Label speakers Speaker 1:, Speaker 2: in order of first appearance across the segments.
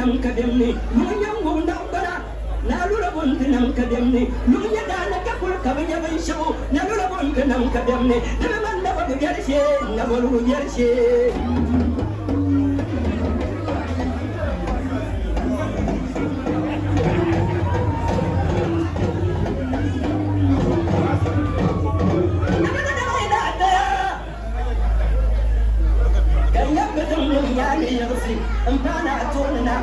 Speaker 1: nam ka bɛm ni, Luŋ nyɛ ŋ-ŋubi naɣigbana, Naa lula bo nti nam ka bɛm ni, Luŋ nyɛ daa ni ka kuli ka bi nya binshɛɣu, Naa lula bo nti nam ka bɛm ni, Di bi mani nabɔgu biɛri shee, nabɔligu biɛri shee. Ka yɛm bi zaŋ ŋun yaani yiɣisi m-paai a tooni na.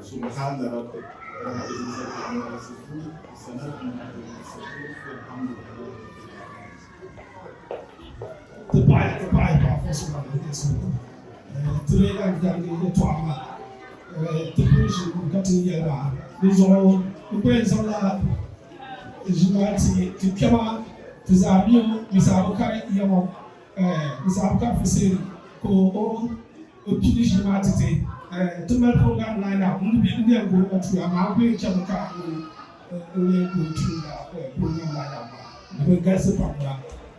Speaker 2: Subhana rabbika rabbil izzati amma yasifun wa salamun alal mursalin walhamdulillahi rabbil alamin.
Speaker 3: Ti paɣiya ti paɣiya paɣa fɔsi maa ni yɛsi ti lee lan darigi yɛtɔɣa maa ti pun ʒi ka ti ni yɛli maa. Di zuɣu n kul yɛn zaŋla ʒii maa ti ti kpɛma ti zaa mi o Mr. Abukari Yaŋɔ, Mr. Abukari Fuseni ka o pili ʒii maa ti ti. Ti mali program line up n ni yɛn go through amaa n kul yɛn chami ka n lee go through la program line up maa di bi galisi pam gba.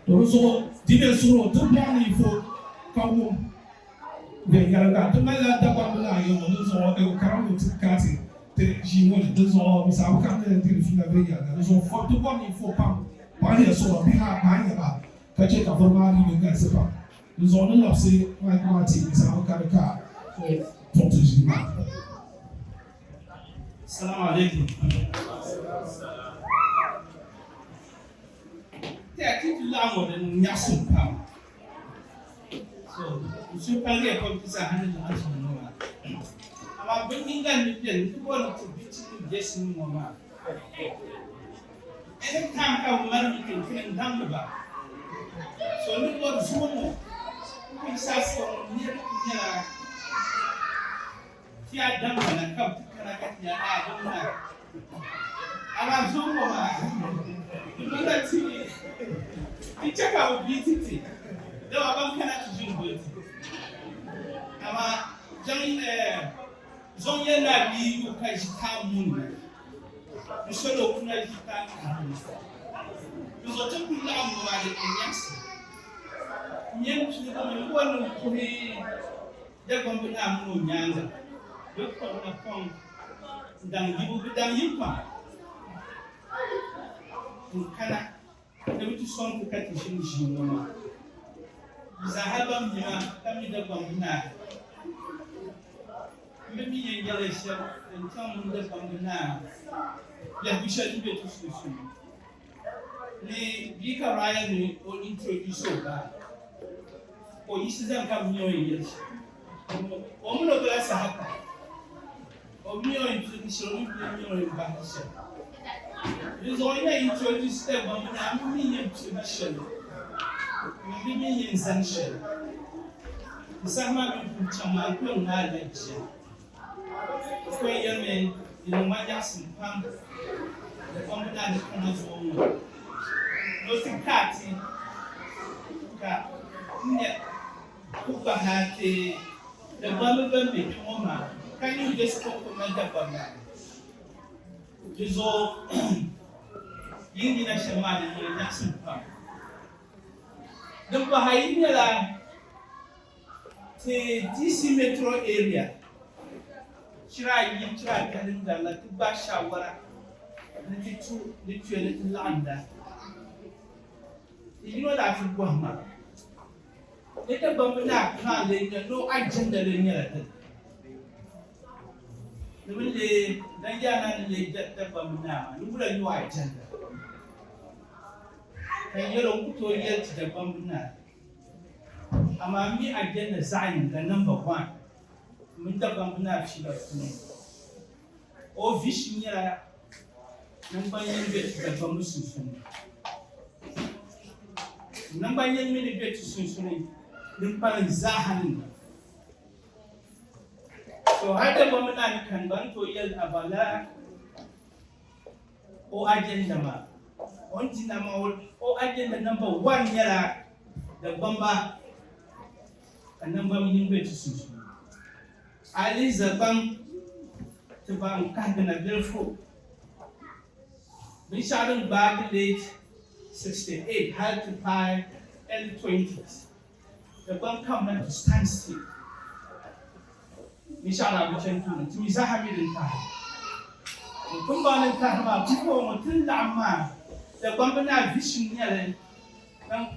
Speaker 3: To di zuɣu di be suhuri o ti bɔri ni yi fo ka wum viɛnyɛliŋga. Ti malila Dagbamb ni ayi ŋɔ, dinzuɣu o karimmi ti ka ti ti ʒii ŋɔ ni. Dinzuɣu Mr. Abukar ni diri fiila viɛnyɛliŋga. Dinzuɣu fo ti bɔri ni yi fo pam paɣiya suɣuri bihi a paai nya ba ka che ka vuri maa dii bi galisi pam. Dinzuɣu ni labisi mic maa ti Mr. Abukar ka o tuɣi ti ʒii maa.
Speaker 4: Assalamu alaikum. Ti a ti ti laɣim ŋɔ di niŋ nyaɣisim pam. So n suhu paligiya pam ti zaaha ni laɣim ʒini ŋɔ maa. Amaa bin yinga n ni beni n ti bɔri ni ti bi ti ni biɛsi ni ŋɔ maa. Any time ka bɛ mali meeting ti n daŋdi ba. So n ni bɔri zuŋɔ ŋɔ n kuli saɣisiba ŋɔ niriba kuli nyɛla Ti a daŋ ba na ka bɛ ti kana ka ti nya a bɛ ŋuna. Amaa zuŋɔ ŋɔ maa, di niŋla ti ni ti chɛ ka bɛ bii ti ti, dama ban kana ti ʒini guli ti. Amaa jaŋ zɔŋ ya naa bia yu ka ʒi taam muni na, n soli o kuna ʒi taam muni. Dinzuɣu ti ni kul laɣim ŋɔ maa di niŋ nyaɣisim. N yɛn piigi mi m-bɔri ni m puhi Dagbamb naa mini o nyaaŋa bɛ kpuɣi napɔŋ n-daŋ yibu. Bɛ daŋ yi pam n-kana ni bɛ ti sɔŋ ti ka ti ʒini ʒii ŋɔ maa. Bɛ zaaha ban mi ma ka mi Dagbamb naa. M bi mi yɛn yɛli shɛm din chaŋ mini Dagbamb naa biɛhigu shɛli din be ti sunsuuni. Ni bia ka Ryan ni o introduce o ba ka o yiɣisi zani ka bi mi o ni yɛli shɛm. O mini o bala saha pam. O bi mi o introduce shɛli, o mi bi mi o ni bahindi shɛli. Dinzuɣu n yɛn introduce Dagbamb ni a mi mi yɛn piligi shɛli mini bi mi yɛn zani shɛli. Di saha maa mi pun chaŋ maa n kuli ŋmaai la jia. O yɛlimi, Di niŋ ma nyaɣisim pam ni kpamba naa ni kana zuɣu ŋɔ ni o ti kaai ti ka n nya ku gbahi a ti Dagbamba ban be kpe ŋɔ maa ka niŋ Jesu kɔŋko mali Dagbamba maa ni. Di zuɣu yi ni yina shɛm maa di niŋ nyaɣisim pam. Din pahi ayi nyɛla Ti DC Metro Area chira ayi chira ata din gari la ti gbaai shaawara ni ti tu ni tuya ni ti laɣinda. Ti yino daa ti bɔhi ma ni Dagbamb naa plan lee nyɛ ni o agenda lee nyɛla dini ni bɛ lee dan yaa naa ni lee Dagbamb naa maa ni wula nyɛ o agenda ka n yɛli o n ku tooi yɛli ti Dagbamb naa. Amaa m mi agenda zaɣ yinga, number one, mini Dagbamb naa fiila puuni. O vision nyɛla naŋgban yini be ti Dagbamb sunsuuni. Naŋgban yini mi ni be ti sunsuuni din kpalim zaaha ni na. So hali Dagbamb naa ni kani gba n tooi yɛli about lala o agenda maa. O ni di nam maa o agenda number one nyɛla Dagbamba ka naŋgbam yini be ti sunsuuni. A lihi Zagbaŋ ti ba n-kahigi na bilifu binshɛɣu din gbaagi late 68 hali ti paai early 20s. Dagbaŋ kamina to stand still. Binshɛɣu daa bi chani tuuni, ti mi zaaha mi din tahi. Ti ni baŋ din tahiri maa, pumpɔŋɔ ti ni laɣim maa, Dagbamba naa vision nyɛli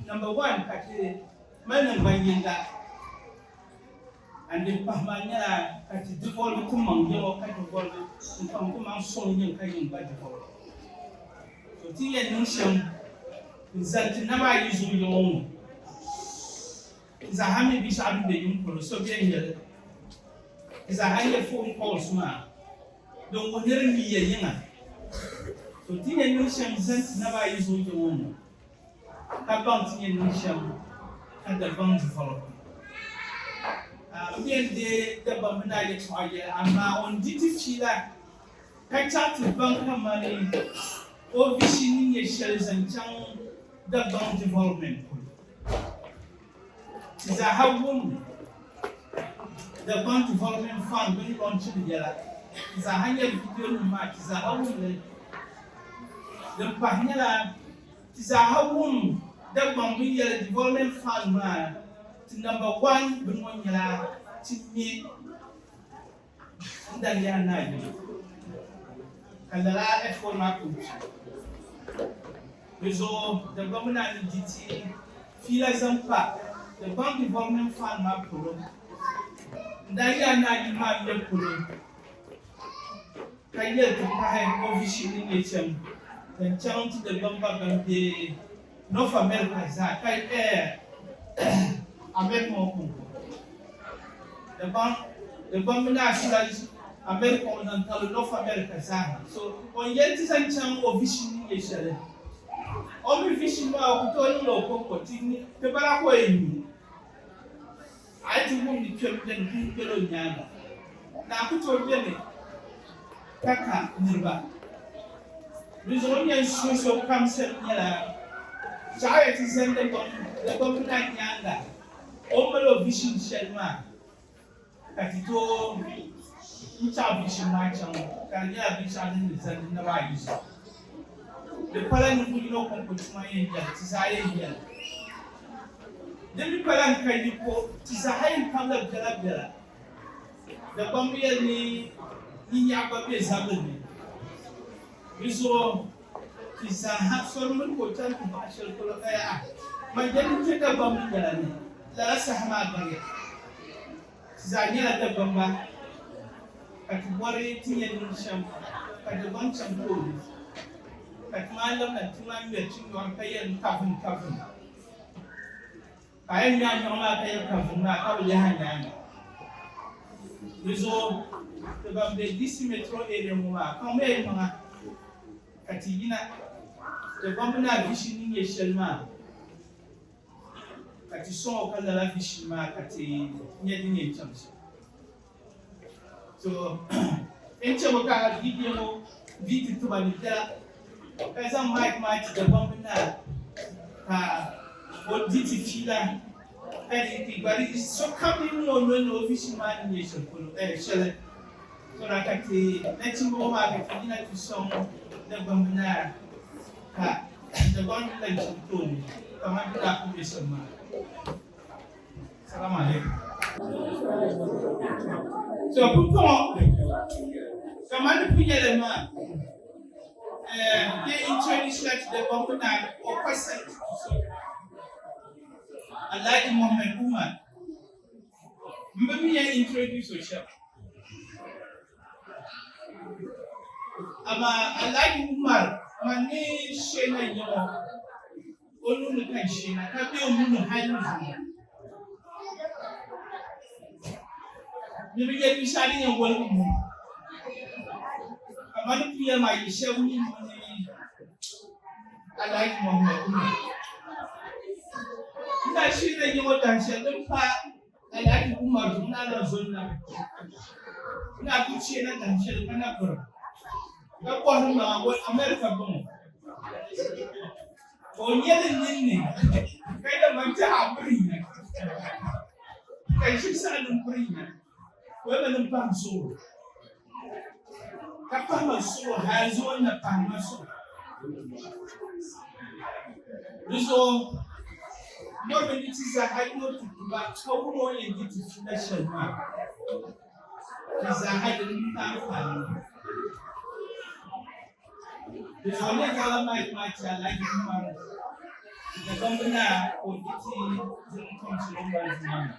Speaker 4: number one ka ti mali niŋgban yinga and din pahi maa nyɛla ka ti devolve ti maŋ yiŋɔ ka devolve n-kpaŋ ti maŋ sɔŋ yiŋ ka yiŋ gba devolve. So ti yɛn niŋ shɛm n-zali ti naba ayi zuɣu yiŋɔ ŋɔ. Zaa ha mi binshɛɣu din be yiŋ polo so bɛ n-yɛli. Zaa ha nyɛ phone calls maa din wuhi ni di miiya yiŋa. So ti yɛn niŋ shɛm zani ti naba ayi zuɣu yiŋɔ ŋɔ ka baŋ ti yɛn niŋ shɛm ka Dagbaŋ develop. M yɛn deei Dagbamba naa yɛltɔɣa yɛli amaa o ni di ti fiila ka chaɣ ti baŋ kamani o vision ni nyɛ shɛli zaŋ chaŋ Dagbaŋ development polo. Ti zaaha wum Dagbaŋ Development Fund bɛ ni launchi li yɛla. Ti zaaha nya video nim maa, ti zaaha wum li. Din pahi nyɛla ti zaaha wum Dagbaŋ bɛ ni yɛli Development Fund maa ti number one bini ŋɔ nyɛla ti me N dan yɛra naa yuli, ka lala effort maa kuli kpi. Di zuɣu Dagbamba naa ni di ti fiila zaŋ pa Dagbaŋ Development Fund maa polo. N daa yɛra naa yuli maa mɛbu polo ka yɛli ti pahi o vision ni nyɛ shɛm zaŋ chaŋ ti Dagbamba ban be North America zaa ka America ŋɔ kɔŋko. Dagbaŋ Dagbaŋ mini Ashura America ŋɔ zaŋ tabili North America zaa ha. So o ni yɛli ti zaŋ chaŋ o vision ni nyɛ shɛli, o mi vision maa o ku tooi niŋla o kɔŋko ti ni ti bala ka o yɛn nyu. A yi ti wum ni kpɛm beni bihi kpɛla o nyaaŋa. Naa ku tooi beni ka ka niriba. Dinzuɣu n ni yɛn suhi so kam sani nyɛla, chaɣiya ti zani Dagbaŋ Dagbaŋ naa nyaaŋa o ni mali o vision shɛli maa ka ti tooi n-chaɣi vision maa chaŋ ka di nyɛla binshɛɣu din ni zani di naba ayi zuɣu. Di pala ninvuɣ yino kɔŋko tuma yɛn nyɛli, ti zaa yɛn nyɛli. Di mi pala n ka yiko, ti zaaha yɛn tabila biɛlabiɛla. Dagbamba yɛli ni yinyaɣa gba be zabili ni. Di zuɣu ti zaaha sori mini ka o chani ti baɣa shɛli polo ka ya a man je ni kpe Dagbamba yɛla ni lala saha maa gariya. Ti zaa nyɛla Dagbamba ka ti bɔri ti yɛn niŋ shɛm ka Dagbaŋ chaŋ tooni ka ti maan labina nti maan ŋmɛri chinyɔri ka yɛli ni kavin kavin. Ka a yɛn ŋme a nyɔɣu maa ka yɛli kavin maa ka bi lihi a nyaaŋa. Di zuɣu ti ban be DC Metro area ŋɔ maa kpaŋmiya yi maŋa ka ti yina Dagbamba Naa vision ni nyɛ shɛli maa ka ti sɔŋ o ka lala vision maa ka ti nya din yɛn chaŋ shɛm. So n chɛ ka video ŋɔ vi ti tiba ni biɛla ka zaŋ mic maa ti Dagbamba Naa ka o di ti fiila ka di ti gba di sokam yi niŋ o noli ni o vision maa ni nyɛ shɛli polo shɛli so na ka ti nachimba ŋɔ maa ka ti yina ti sɔŋ Dagbamba Naa ka Dagbaŋ ni lan chaŋ tooni kamani di daa kuli be shɛm maa. Salaam alaikum. So pumpɔŋɔ kamani di pun yɛli maa they introduce la to the Bamboo or person Alhaji Muhammad Umar. M bi mi yɛn introduce o shɛm. Amaa Alhaji Umar man ni she na yiŋɔ o nuu ni ka n she na ka be o nuu ni hali ni zuŋɔ. Ni bi yɛli binshɛɣu din yɛn woligi nuu. Amaa ni pun yɛli maa yi shɛba mi ni Alhaji Muhammad Umar. N daa she na yiŋɔ dahinshɛli din pa Alhaji Umar zuɣu naa na zo n-na n daa kuli chɛ na dahin shɛli ka na biri ka bɔhiri ma o America bɔŋɔ ka o nyɛli n ninni ka yɛli ma n-tɛha a biri nya ka n ʒi saha ni m biri nya ka o yɛli ma ni m pahim suɣuro ka pahi ma suɣuro hali zuɣu n na pahi ma suɣuro di zuɣu. Mɔri ni di ti zaaha yi ŋɔ ti duba ka wum o ni yɛn di ti fiila shɛli maa. Di zaaha di niŋ ti anfaani. Di zuɣu n yɛn zaŋla mic maa ti Alhaji Umar Dagbamb Naa ka o di ti din tom shɛli o ni mali maa ni.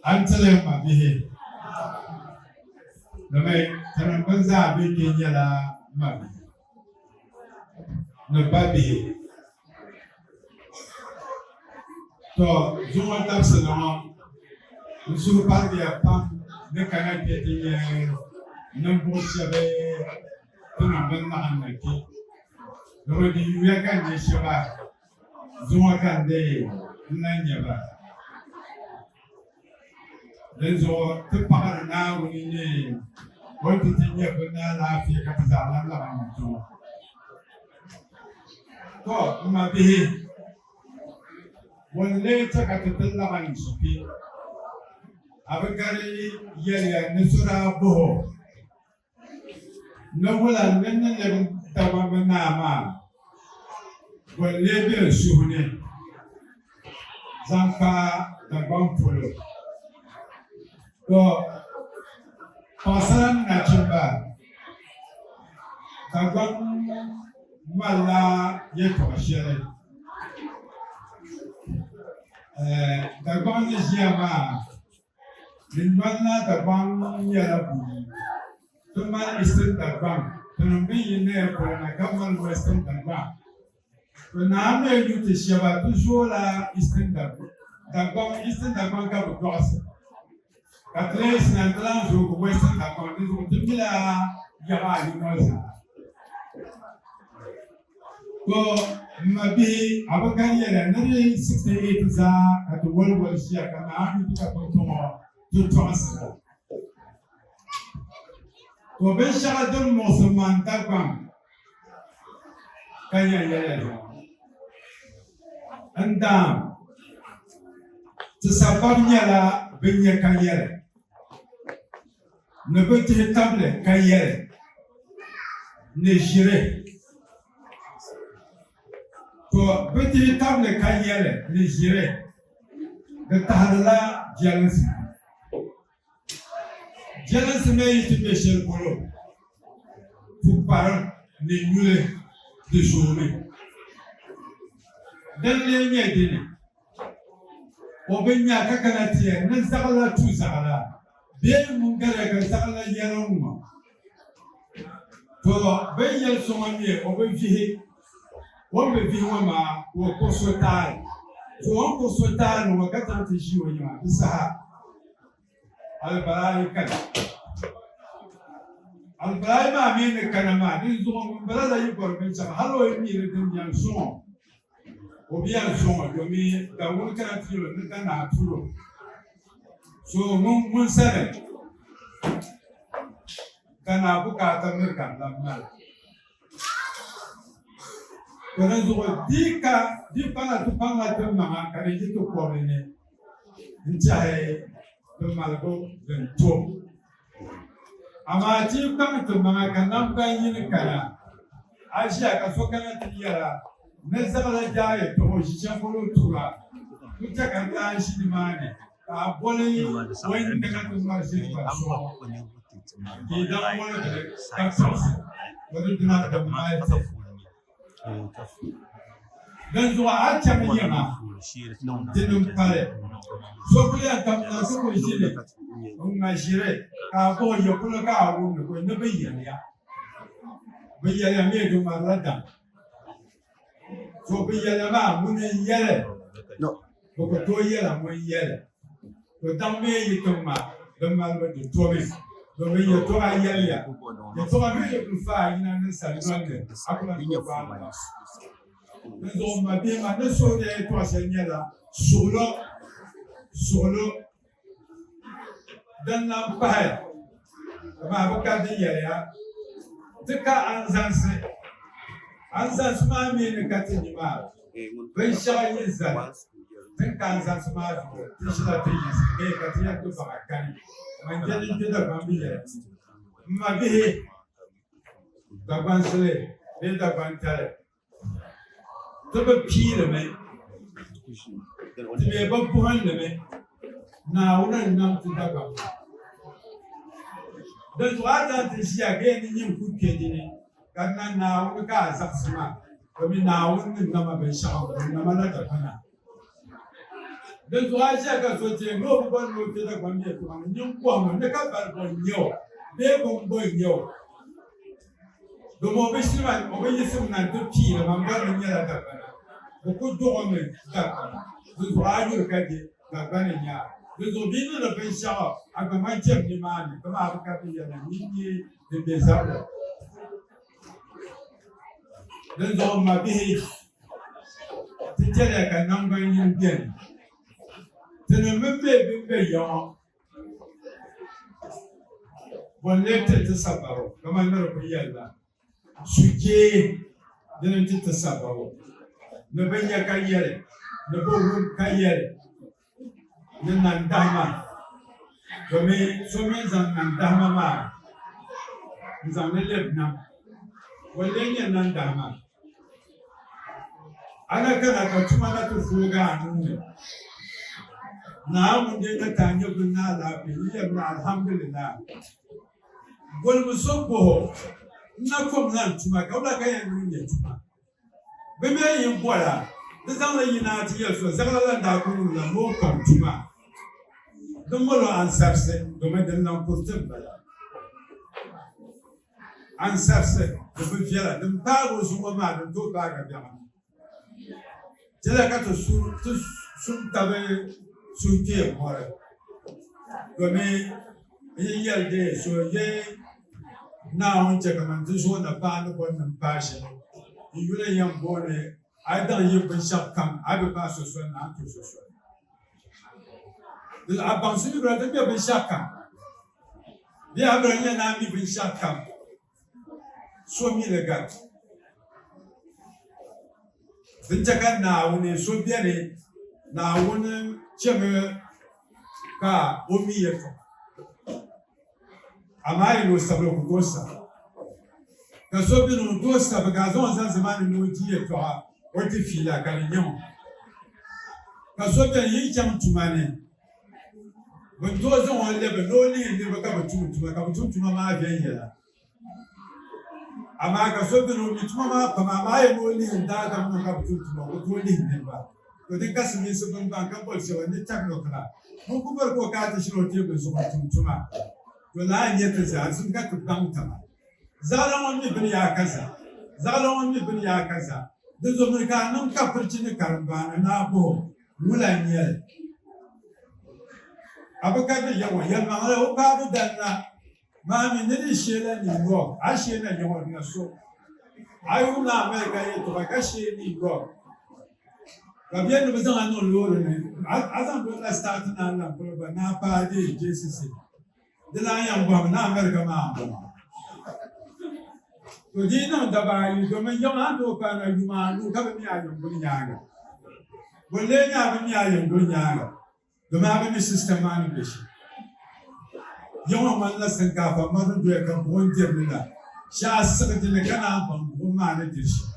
Speaker 5: An tili ma bihi domi tinim bin zaa be kpe nyɛla ma bihi ni ba bihi. To zuŋɔ dabisili ŋɔ n suhu parigiya pam ni kana kpe ti nyɛ ninvuɣ shɛba ti niŋ bin laɣim na kpe domi di yuya ka n nyɛ shɛba Zuŋɔ ka n deei n lan nya ba. Dinzuɣu ti paɣiri Naawuni ni o ni ti ti nya bɛ ni alaafee ka ti zaa lan laɣim na kpe ŋɔ. Tɔ! M mabihi, ŋun lee chɛ ka ti ti laɣim ʒi kpe? A bi gari yɛliya ni so daa bɔh o Ni wula ni ni lɛbi Dagbamba naa maa, bɔ n-lee be n suhu ni zaŋ kpa Dagbaŋ polo? Tɔ! Paɣisara ni nachimba, Dagbaŋ malila yɛltɔɣa shɛli. Dagbaŋ ni ʒiya maa Di ŋmanila Dagbaŋ nyɛla buyi. Ti mali Eastern Dagbaŋ, tinim bɛn yi Naya polo na ka mali Western Dagbaŋ. To naa mi yu ti shɛba ti zoola Eastern Dagbaŋ, Eastern Dagbaŋ ka bɛ dɔɣisi ka ti lee yiɣisina nti lan zoogi Western Dagbaŋ, dinzuɣu ti mila yaɣa ayi ŋɔ zaa. To m ma bihi, a bi kani yɛla ni di 68 zaa ka ti woli woli ʒiya ka Naa mi ti ka pumpɔŋɔ ti tɔɣisira. To binshɛɣu din muɣisi ma n Dagbaŋ ka yɛn yɛliya zuŋɔ, n daam, ti sababi nyɛla bɛ nya ka yɛli ni bɛ dihi tabili ka yɛli ni ʒiri. To bɛ dihi tabili ka yɛli ni ʒiri di tahirila jɛlinsi. Jɛlinsi mi yi ti be shɛli polo, pukparim ni nyuli di zoomi. Din lee nyɛ dini? O bi nya ka kana ti yɛli ni zaɣila tu zaɣila bee ŋun gariya ka zaɣila yɛli ŋ-ŋɔ. To bɛ ni yɛli so ŋɔ mi o bi vihi, o ni bi vihi ŋɔ maa ka o kpuɣi so taali. To o ni kpuɣi so taali ŋɔ ka chaŋ ti ʒi o yiŋa di saha alibaraayi kani. Alibaraayi maa mi ni kana maa dinzuɣu ŋun bala la yi bɔri binshɛɣu hali o yi mi li din yɛn sɔŋ o. O bi yɛn sɔŋ o domi Dawuni kana ti yɛl o ni ka naa tur o. So ŋun sani ka naa bukaata miri ka n lan mali. To dinzuɣu di ka di kpana ti paŋla ti maŋa ka di yi ti kɔbili ni n-tɛhi di malibu din to. Amaa ti yi kpaŋ ti maŋa ka namgban yini kana, a ʒiya ka so kana ti yɛra ni zaɣila jaai yɛtɔɣa o ʒichɛŋ polo tura, ku chɛ ka n daa ʒi nimaani ka a boli o ni kana ti ŋmari ʒiri kpari so ŋɔ ka yi daŋ woligi li ka tɔɣisi o di dina din mali ti. Dinzuɣu a chaŋ yiŋa dini m-pali so kuli yɛn tam na ti kuli ʒini n-ŋma ʒiri ka a bɔhi ya polo ka a wumdi ko ni bɛ yɛliya. Bɛ yɛliya mi di ŋmarila daŋ. So bɛ yɛliya maa ŋuni n-yɛli bɛ ku tooi yɛla ŋun yɛli. To daŋ mi yi ti ŋma di malibu di tomi domin yɛtɔɣa yɛliya, Yɛtɔɣa mi yi kuli faai yina ninsal noli ni, a ku lan tooi gbaai li ba. Dinzuɣu m mabihi maa ni suhuri ya yɛtɔɣa shɛli nyɛla, Suɣilo, suɣilo din lan pahi, amaa bɛ ka di yɛliya, Ti ka anzansi. Anzansi maa mi ni ka ti nya maa, binshɛɣu yi zali. Tin ka n zaŋsi maa zuɣu ti ʒila ti yiŋsi bee ka ti yɛn ti baɣa kani man je din kpe Dagbaŋ bi yɛla ti. M ma bihi, Dagbansili bee Dagbaŋtali, ti bi piiri mi, ti mi bi buhindi mi Naawuni n-nam ti Dagbaŋ maa. Dinzuɣu a zaŋ ti ʒiya ka yɛn ni nyin ku kpe di ni ka di na Naawuni ka a zaɣisi ma, domin Naawuni ni nama binshɛɣu o nama la Dagbana. Dinzuɣu a ʒiya ka so teei ni o bi bɔri ni o kpe Dagbaŋ yɛltɔɣa ni nyin bɔhimi ni ka bali bɔ n-nyɛ o bee bini bɔ n-nyɛ o. Domi o bi shiri ma, o bi yiɣisim na nti piiri ma, m bɔri ni n nyɛla Dagbana. Bɛ ku duɣi o mi Dagbana. Dinzuɣu a yuri ka je Dagbani n-nyɛ a. Dinzuɣu bɛ yi niŋdi binshɛɣu a gba man chɛm nimaani, dama a bi ka bɛ yɛla nyin nyɛ din be zabili. Dinzuɣu m mabihi, ti chɛliya ka naŋgban yini beni. Tinim mi be bɛn be ya ŋɔ. Bɔ n-lee ti ti sabaro kaman ni di kul yɛlila, Sujee dini n-ti ti sabaro ni bɛ nya ka yɛli, ni bɛ wum ka yɛli ni nandahima, domin so mi zaŋ nandahima maa n-zaŋ li lɛbi nam. Bɔ n-lee nyɛ nandahima? A na kana ka tuma na ti fuugi a nuu ni. Naa ŋun dee na ti a nyɛvuli ni alaafee, yi yɛli mi Alhamdulillah. Bolimi so bɔh o, N na komla n tuma ka wula ka yɛn niŋ nyɛ tuma? Bɛ mi yi bol a, di zaŋla yi naa ti yɛli so, Zaɣila la n daa ku niŋ la ni o kom tuma. Di mol o ansarisi domin din lan kuriti m-bala. Ansarisi di bi viɛla, din paagi o zuŋɔ maa din tooi paagi a biɛɣuni. Chɛliya ka ti sum tabi suhukpeeni mɔri, domin n yi yɛli deei so ye Naawuni chɛ ka man ti zuɣu na paai ni bɔri ni m paai shɛli, n yuli n-yɛn booni a yi daŋ yi binshɛɣukam, a yi bi paai so soli ni a ni tuhi so soli. A baŋsim yi bira di be binshɛɣukam. Bee a bira nyɛ ni a mi binshɛɣukam so mi li gari. Din chɛ ka Naawuni so beni, Naawuni chɛmi ka o mi yɛtɔɣa. Amaa yi ni o sabila o ku tooi sabi. Ka so beni o ni tooi sabi ka a zaŋ o zani zamaani ni o di yɛtɔɣa o ti fiila ka di nyaŋ o. Ka so beni yi chaŋ tuma ni bɛ ni tooi zaŋ o lɛbi ni o lihi niriba ka bɛ tum tuma ka bɛ tum tuma maa viɛnyɛla. Amaa ka so beni o mi tuma maa pam amaa a yi ni o lihi daadam ŋɔ ka bɛ tum tuma o ku tooi lihi niriba. To din ka silimiinsi bini baŋ ka boli shɛba ni technocrat ŋun ku bɔri ka o kana ti ʒini o teebuli zuɣu n-tum tuma. To lala n-nyɛ ti zaa di zuɣu ka ti baŋ taba. Zaɣila ŋɔ mi bini yaa ka za, zaɣila ŋɔ mi bini yaa ka za. Di zuɣu mini ka a niŋ ka pirichi ni karimbaani ni a bɔh o, Wula n-nyɛ li? A bi ka di yaŋɔ yɛlimaŋli o paai dali na. Maa mi ni di shee la New York, a shee na yaŋɔ na so. A yi wum la America yɛltɔɣa ka shee New York, ka bɛ ni bi zaŋ a niŋ loori ni, a zaŋ doli la Staten Island polo gba ni a paai dee Jersey City. Di lan yɛn bɔhimi ni America maa m-bɔŋɔ. To di yi niŋ daba ayi domin yaŋɔ a ni tooi paai na yuma anu ka bi mi a yɛŋguli nyaaŋa. Bɔ n-lee nyɛ a bi mi a yɛŋguli nyaaŋa? Domin a bi mi system maa ni be shɛm. Yaŋɔ ŋmanila sinkaafa mɔri ni doya ka buɣim diri li la. Shee a siɣi di ni ka naan baŋ buɣim maa ni diri shɛm.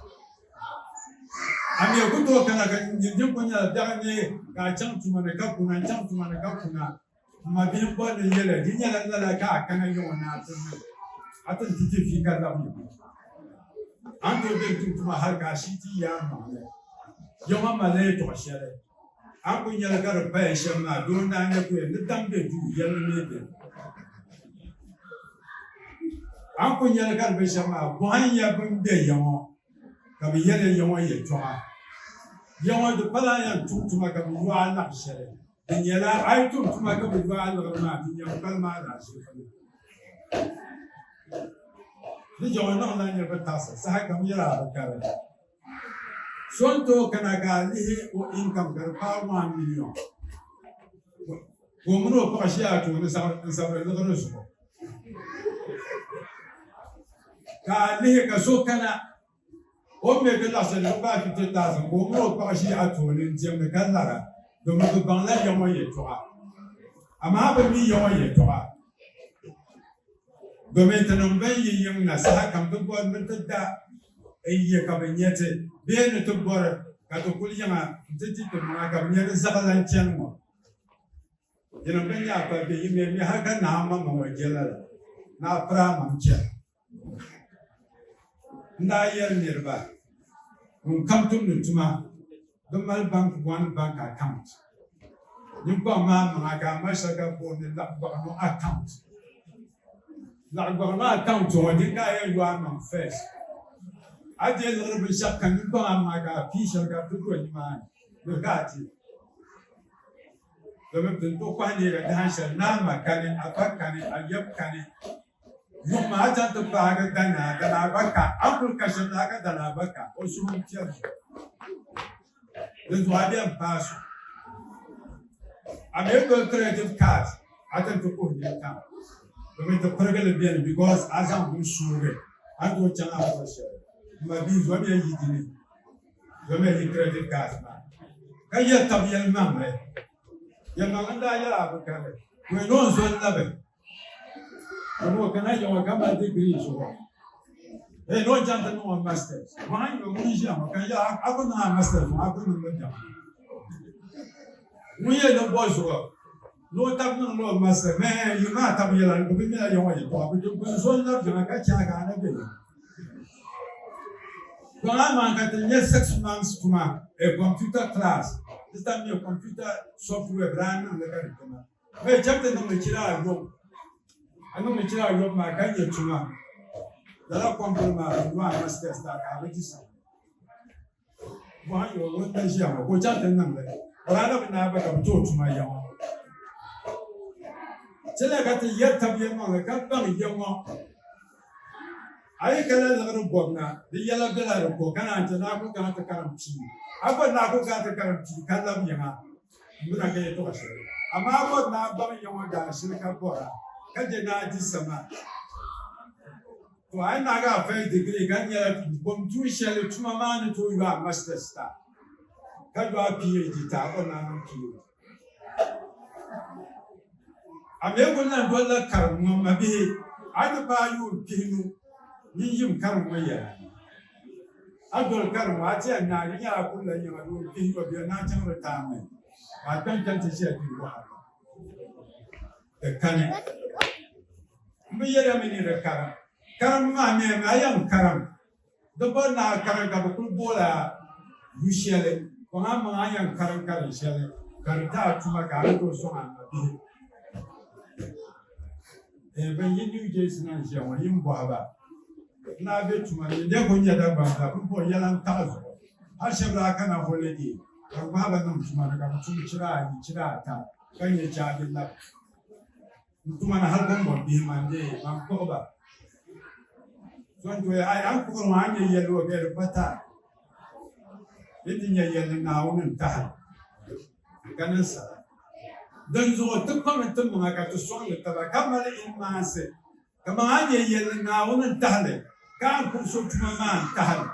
Speaker 5: A mi ku tooi kana ka nyin din kuli nyɛla biɛɣu neei ka a chaŋ tuma ni ka kuna n-chaŋ tuma ni ka kuna. M ma bihi m-bɔri ni n yɛli di nyɛla lala ka a kana yaŋɔ ni a ti niŋ a ti di ti vi ka labi yaŋɔ. A ni tooi be n-tum tuma hali ka a shii ti yi a maŋli. Yaŋɔ malila yɛtɔɣ shɛli. A ni kuli nyɛli ka di paya shɛm maa, doo n-daa nyɛ kuya ni daŋ be duu yɛlimi mi beni. A ni kuli nyɛli ka di be shɛm maa, bɔhim ya bɛn be ya ŋɔ ka bɛ yɛli ya ŋɔ yɛtɔɣa. Ya ŋɔ di pala a yɛn tum tuma ka bɛ yo a laɣ shɛli. Di nyɛla a yi tum tuma ka bɛ yo a liɣiri maa, di nyɛmi kpalim a lahiʒibu ni. Di jɛma niŋla niriba taɣisi saha kam yɛla a bi kari. So n tooi kana ka a lihi o income ka di paai 1 million ka o mini o paɣa ʒiya a tooni n zabiri liɣiri zuɣu ka a lihi ka so kana o ni mi ti laɣisi di paai 50,000 ka o mini o paɣa ʒiya a tooni n diɛmdi ka lara. Domin bɛ baŋla ya ŋɔ yɛltɔɣa, amaa bɛ mi ya ŋɔ yɛltɔɣa domin tinim bɛn yi yiŋ na sahakam ti bɔri ni ti da n-ye ka bɛ nya ti bee ni ti bɔri ka ti kuli yiŋa nti ti timaŋa ka bɛ nya ni zaɣilan chani ŋɔ. Yinim bɛn nyɛ a pa be yi mi hal ka naa maŋmaŋ ŋɔ je lala, ni a piri a maŋ chana. N daa yɛli niriba, Ŋunkam tumdi tuma bi mali bank one bank account. Ninkpaŋ maa maŋa ka a mali shɛli ka bɛ booni laɣigbaɣino account. Laɣigbaɣino account ŋɔ din ka a yɛn yo a maŋ first. A deei liɣiri binshɛɣu kam ninkpaŋ a maŋa ka a pii shɛli ka di ti do nimaani ni ka a ti. Domin ti ni tooi kɔhi neega dahin shɛli naa ma kani, a ba kani, a yab kani. Yuŋ maa a chaŋ ti paagi Danaa, Danaa gba ka, a ni kuli ka shɛm zaa ka Danaa gba ka, o suhu m-piɛli zuɣu. Dinzuɣu a bɛn paai so. A mi doli credit card a ti ni ti kuhi nini tam domin ti pirigi li beni because a zaŋ bini suugi a ni tooi chaŋ a ni bɔri shɛli. M ma bia zomiya yi dini. Zomiya yi credit card maa ka yɛli tab yɛlimaŋli. Yɛlimaŋli n-daa yɛli a bi kali. Wei ni o ni zo n-labi. Domin o kana yiŋa ka mali degree zuɣu. Hey, ni o chaŋ ti niŋ o masters. Ŋɔ a ni ŋun ʒiya ŋɔ ka yɛli a ku niŋ a masters ŋɔ a ku niŋ li biɛɣu. Ŋun yɛn ni bɔ zuɣu ni o tab niŋ la o masters. Mɛ yi maa tab yɛla ni bɛ bi mila yiŋa yɛltɔɣa bɛ di zo n-labi yiŋa ka chɛ a ka a na be yiŋa. Kpaŋa maa ka ti nyɛ 6 months tuma a computer class di tam nyɛ computer software bi daa niŋ li ka di kpɛma mɛ chɛm ti niŋli chira ayɔbu a niŋli chira ayɔbu maa ka nyɛ tuma lala company maa bi yo a masters taa ka a bi di saha bɔhim yo ŋun na ʒiya ŋɔ ka o chaŋ ti niŋ li o daa na bi naai gba ka bi ti o tuma ya ŋɔ chɛliya ka ti yɛri tab yɛlimaŋli ka baŋ ya ŋɔ A yi kana liɣiri bɔbu na, di yɛla bela di ko, ka naan chɛ ni a ku kana ti karim pii. A bɔri ni a ku kana ti karim pii ka lab yiŋa, m-bina ka yɛtɔɣ shɛli. Amaa a bɔri ni a baŋ ya ŋɔ daanshili ka bɔra, ka je ni a di sama. To a yi naagi a first degree ka di nyɛla bom tuun shɛli tuma maa ni tooi yo a masters ta, ka yo a PhD ta, a bɔri ni a niŋ PhD. A mi kuli lan dolila karim ŋɔ mabihi a ti paai yuun pihinu nyin yim karim ŋɔ yɛla. A doli karim ŋɔ a ti yɛn naai di nyɛla a kulila yiŋa yuun pihinu bɛ naan chaŋ retirement ka a kpɛm kpɛm ti ʒiya diri wahala. Di kani. M bi yɛliya mi ni di karim. Karim maa mi a yɛn karim Di bɔri ni a karim ka bɛ kuli booli a yu shɛli, kpaŋ a maŋa a ni yɛn karim karim shɛli ka di ti a tuma ka a ni tooi sɔŋ a mabihi. Ban yi New Jersey na n-ʒiya ŋɔ, yi ni bɔhi ba n daa be tuma ni, n kuli nya Dagbaŋ zaa pumpɔŋ yɛla n-taɣi zuɣu. Hali shɛba daa kana holiday ka bɛ gbahi ba niŋ tuma ni ka bɛ tum chira ayi, chira ata ka nya chaaji labi n tuma ni hali kɔŋkɔŋ bihi man dee ban kpuɣi ba. So n tooi a ni kpuɣiri ŋɔ a ni nya yɛlli o bee di pa taai yi ti nya yɛlli Naawuni n tahi ka niŋ sala. Dinzuɣu ti kpaŋmi ti maŋa ka ti sɔŋdi taba ka mali imaansi kaman a ni nya yɛlli Naawuni n tahi li ka a ni kpuɣi so tuma maa n tahi li.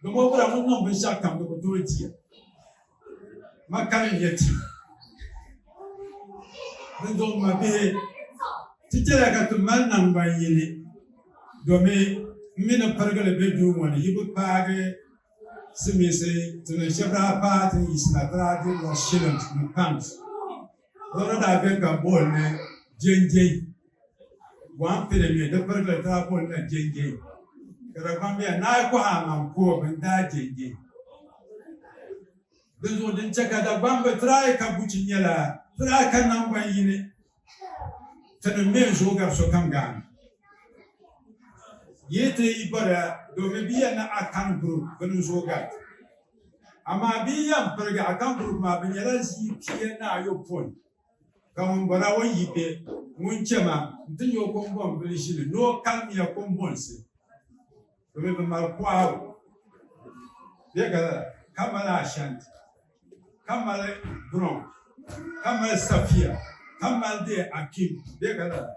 Speaker 5: Domi o bira ŋun niŋ binshɛɣu kam di ku tooi diya. Ma kani n-nyɛ ti. Dinzuɣu m mabihi, ti chɛliya ka ti mali naŋgban yini, domi m mi ni pirigili be duu ŋɔ ni yi bi paagi silimiinsi ti ni shɛba daa paai ti ni yiɣisina ti daa dirila shillings ni pounds. Liɣiri daa beni ka bɛ booni li jenjei. One penny mi di pirigili ti daa booni la jenjei. Ka Dagbamb yɛli, Ni a yi kɔhi a maŋ ku o, bɛ ni daa jenjei. Dinzuɣu din chɛ ka Dagbamb ti daa yi ka buchi nyɛla ti daa ka naŋgban yini tinim mi n-zooi gari sokam gaani. Yi ti yi bɔriya domi bɛ yɛli ni Akan group bɛ ni zooi gari ti. Amaa bɛ yi yɛn pirigi Akan group maa bɛ nyɛla ʒii pia ni ayopɔin ka ŋun bɔra o yi be ŋun chɛ ma nti nya o kɔŋbɔŋ bili ʒili ni o kalimiya kɔŋbɔnsi domi bɛ mali kɔhigu bɛ ka lala ka mali Ashanti ka mali Bronx ka mali Safia ka mali dee Akim bɛ ka lala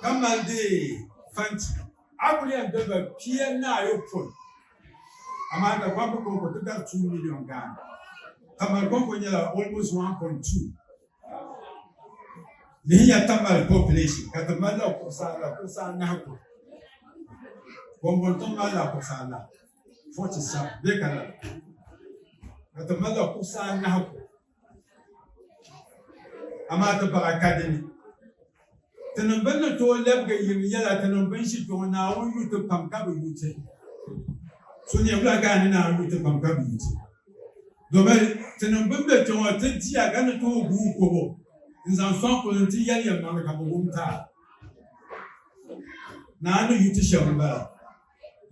Speaker 5: ka mali dee Fanti a kuli yɛn doli ba pia ni ayopɔin amaa Dagbamb kɔŋko ti gari 2 million Ghana. Tamale kɔŋko nyɛla almost 1.2. Lihiya Tamale population ka ti malila kuɣusi ala kuɣusi anahi ko. Kɔmbɔntiŋ malila kuɣusi anahi 47 bee ka lala ka ti malila kuɣusi anahi ko. Amaa ti baɣa ka di ni. Tinim bɛn ni tooi lɛbigi yim yɛla tinim bɛn ʒi kpe ŋɔ Naawuni yu ti pam ka bi yu ti. So nyɛ wula ka a ni Naawuni yu ti pam ka bi yu ti? Domin tinim bɛn be kpe ŋɔ ti diya ka ni tooi guui kobo n-zaŋ sɔŋ kuli nti yɛli yɛlimaŋli ka bɛ wum ti a. Naawuni ni yu ti shɛm m-bala.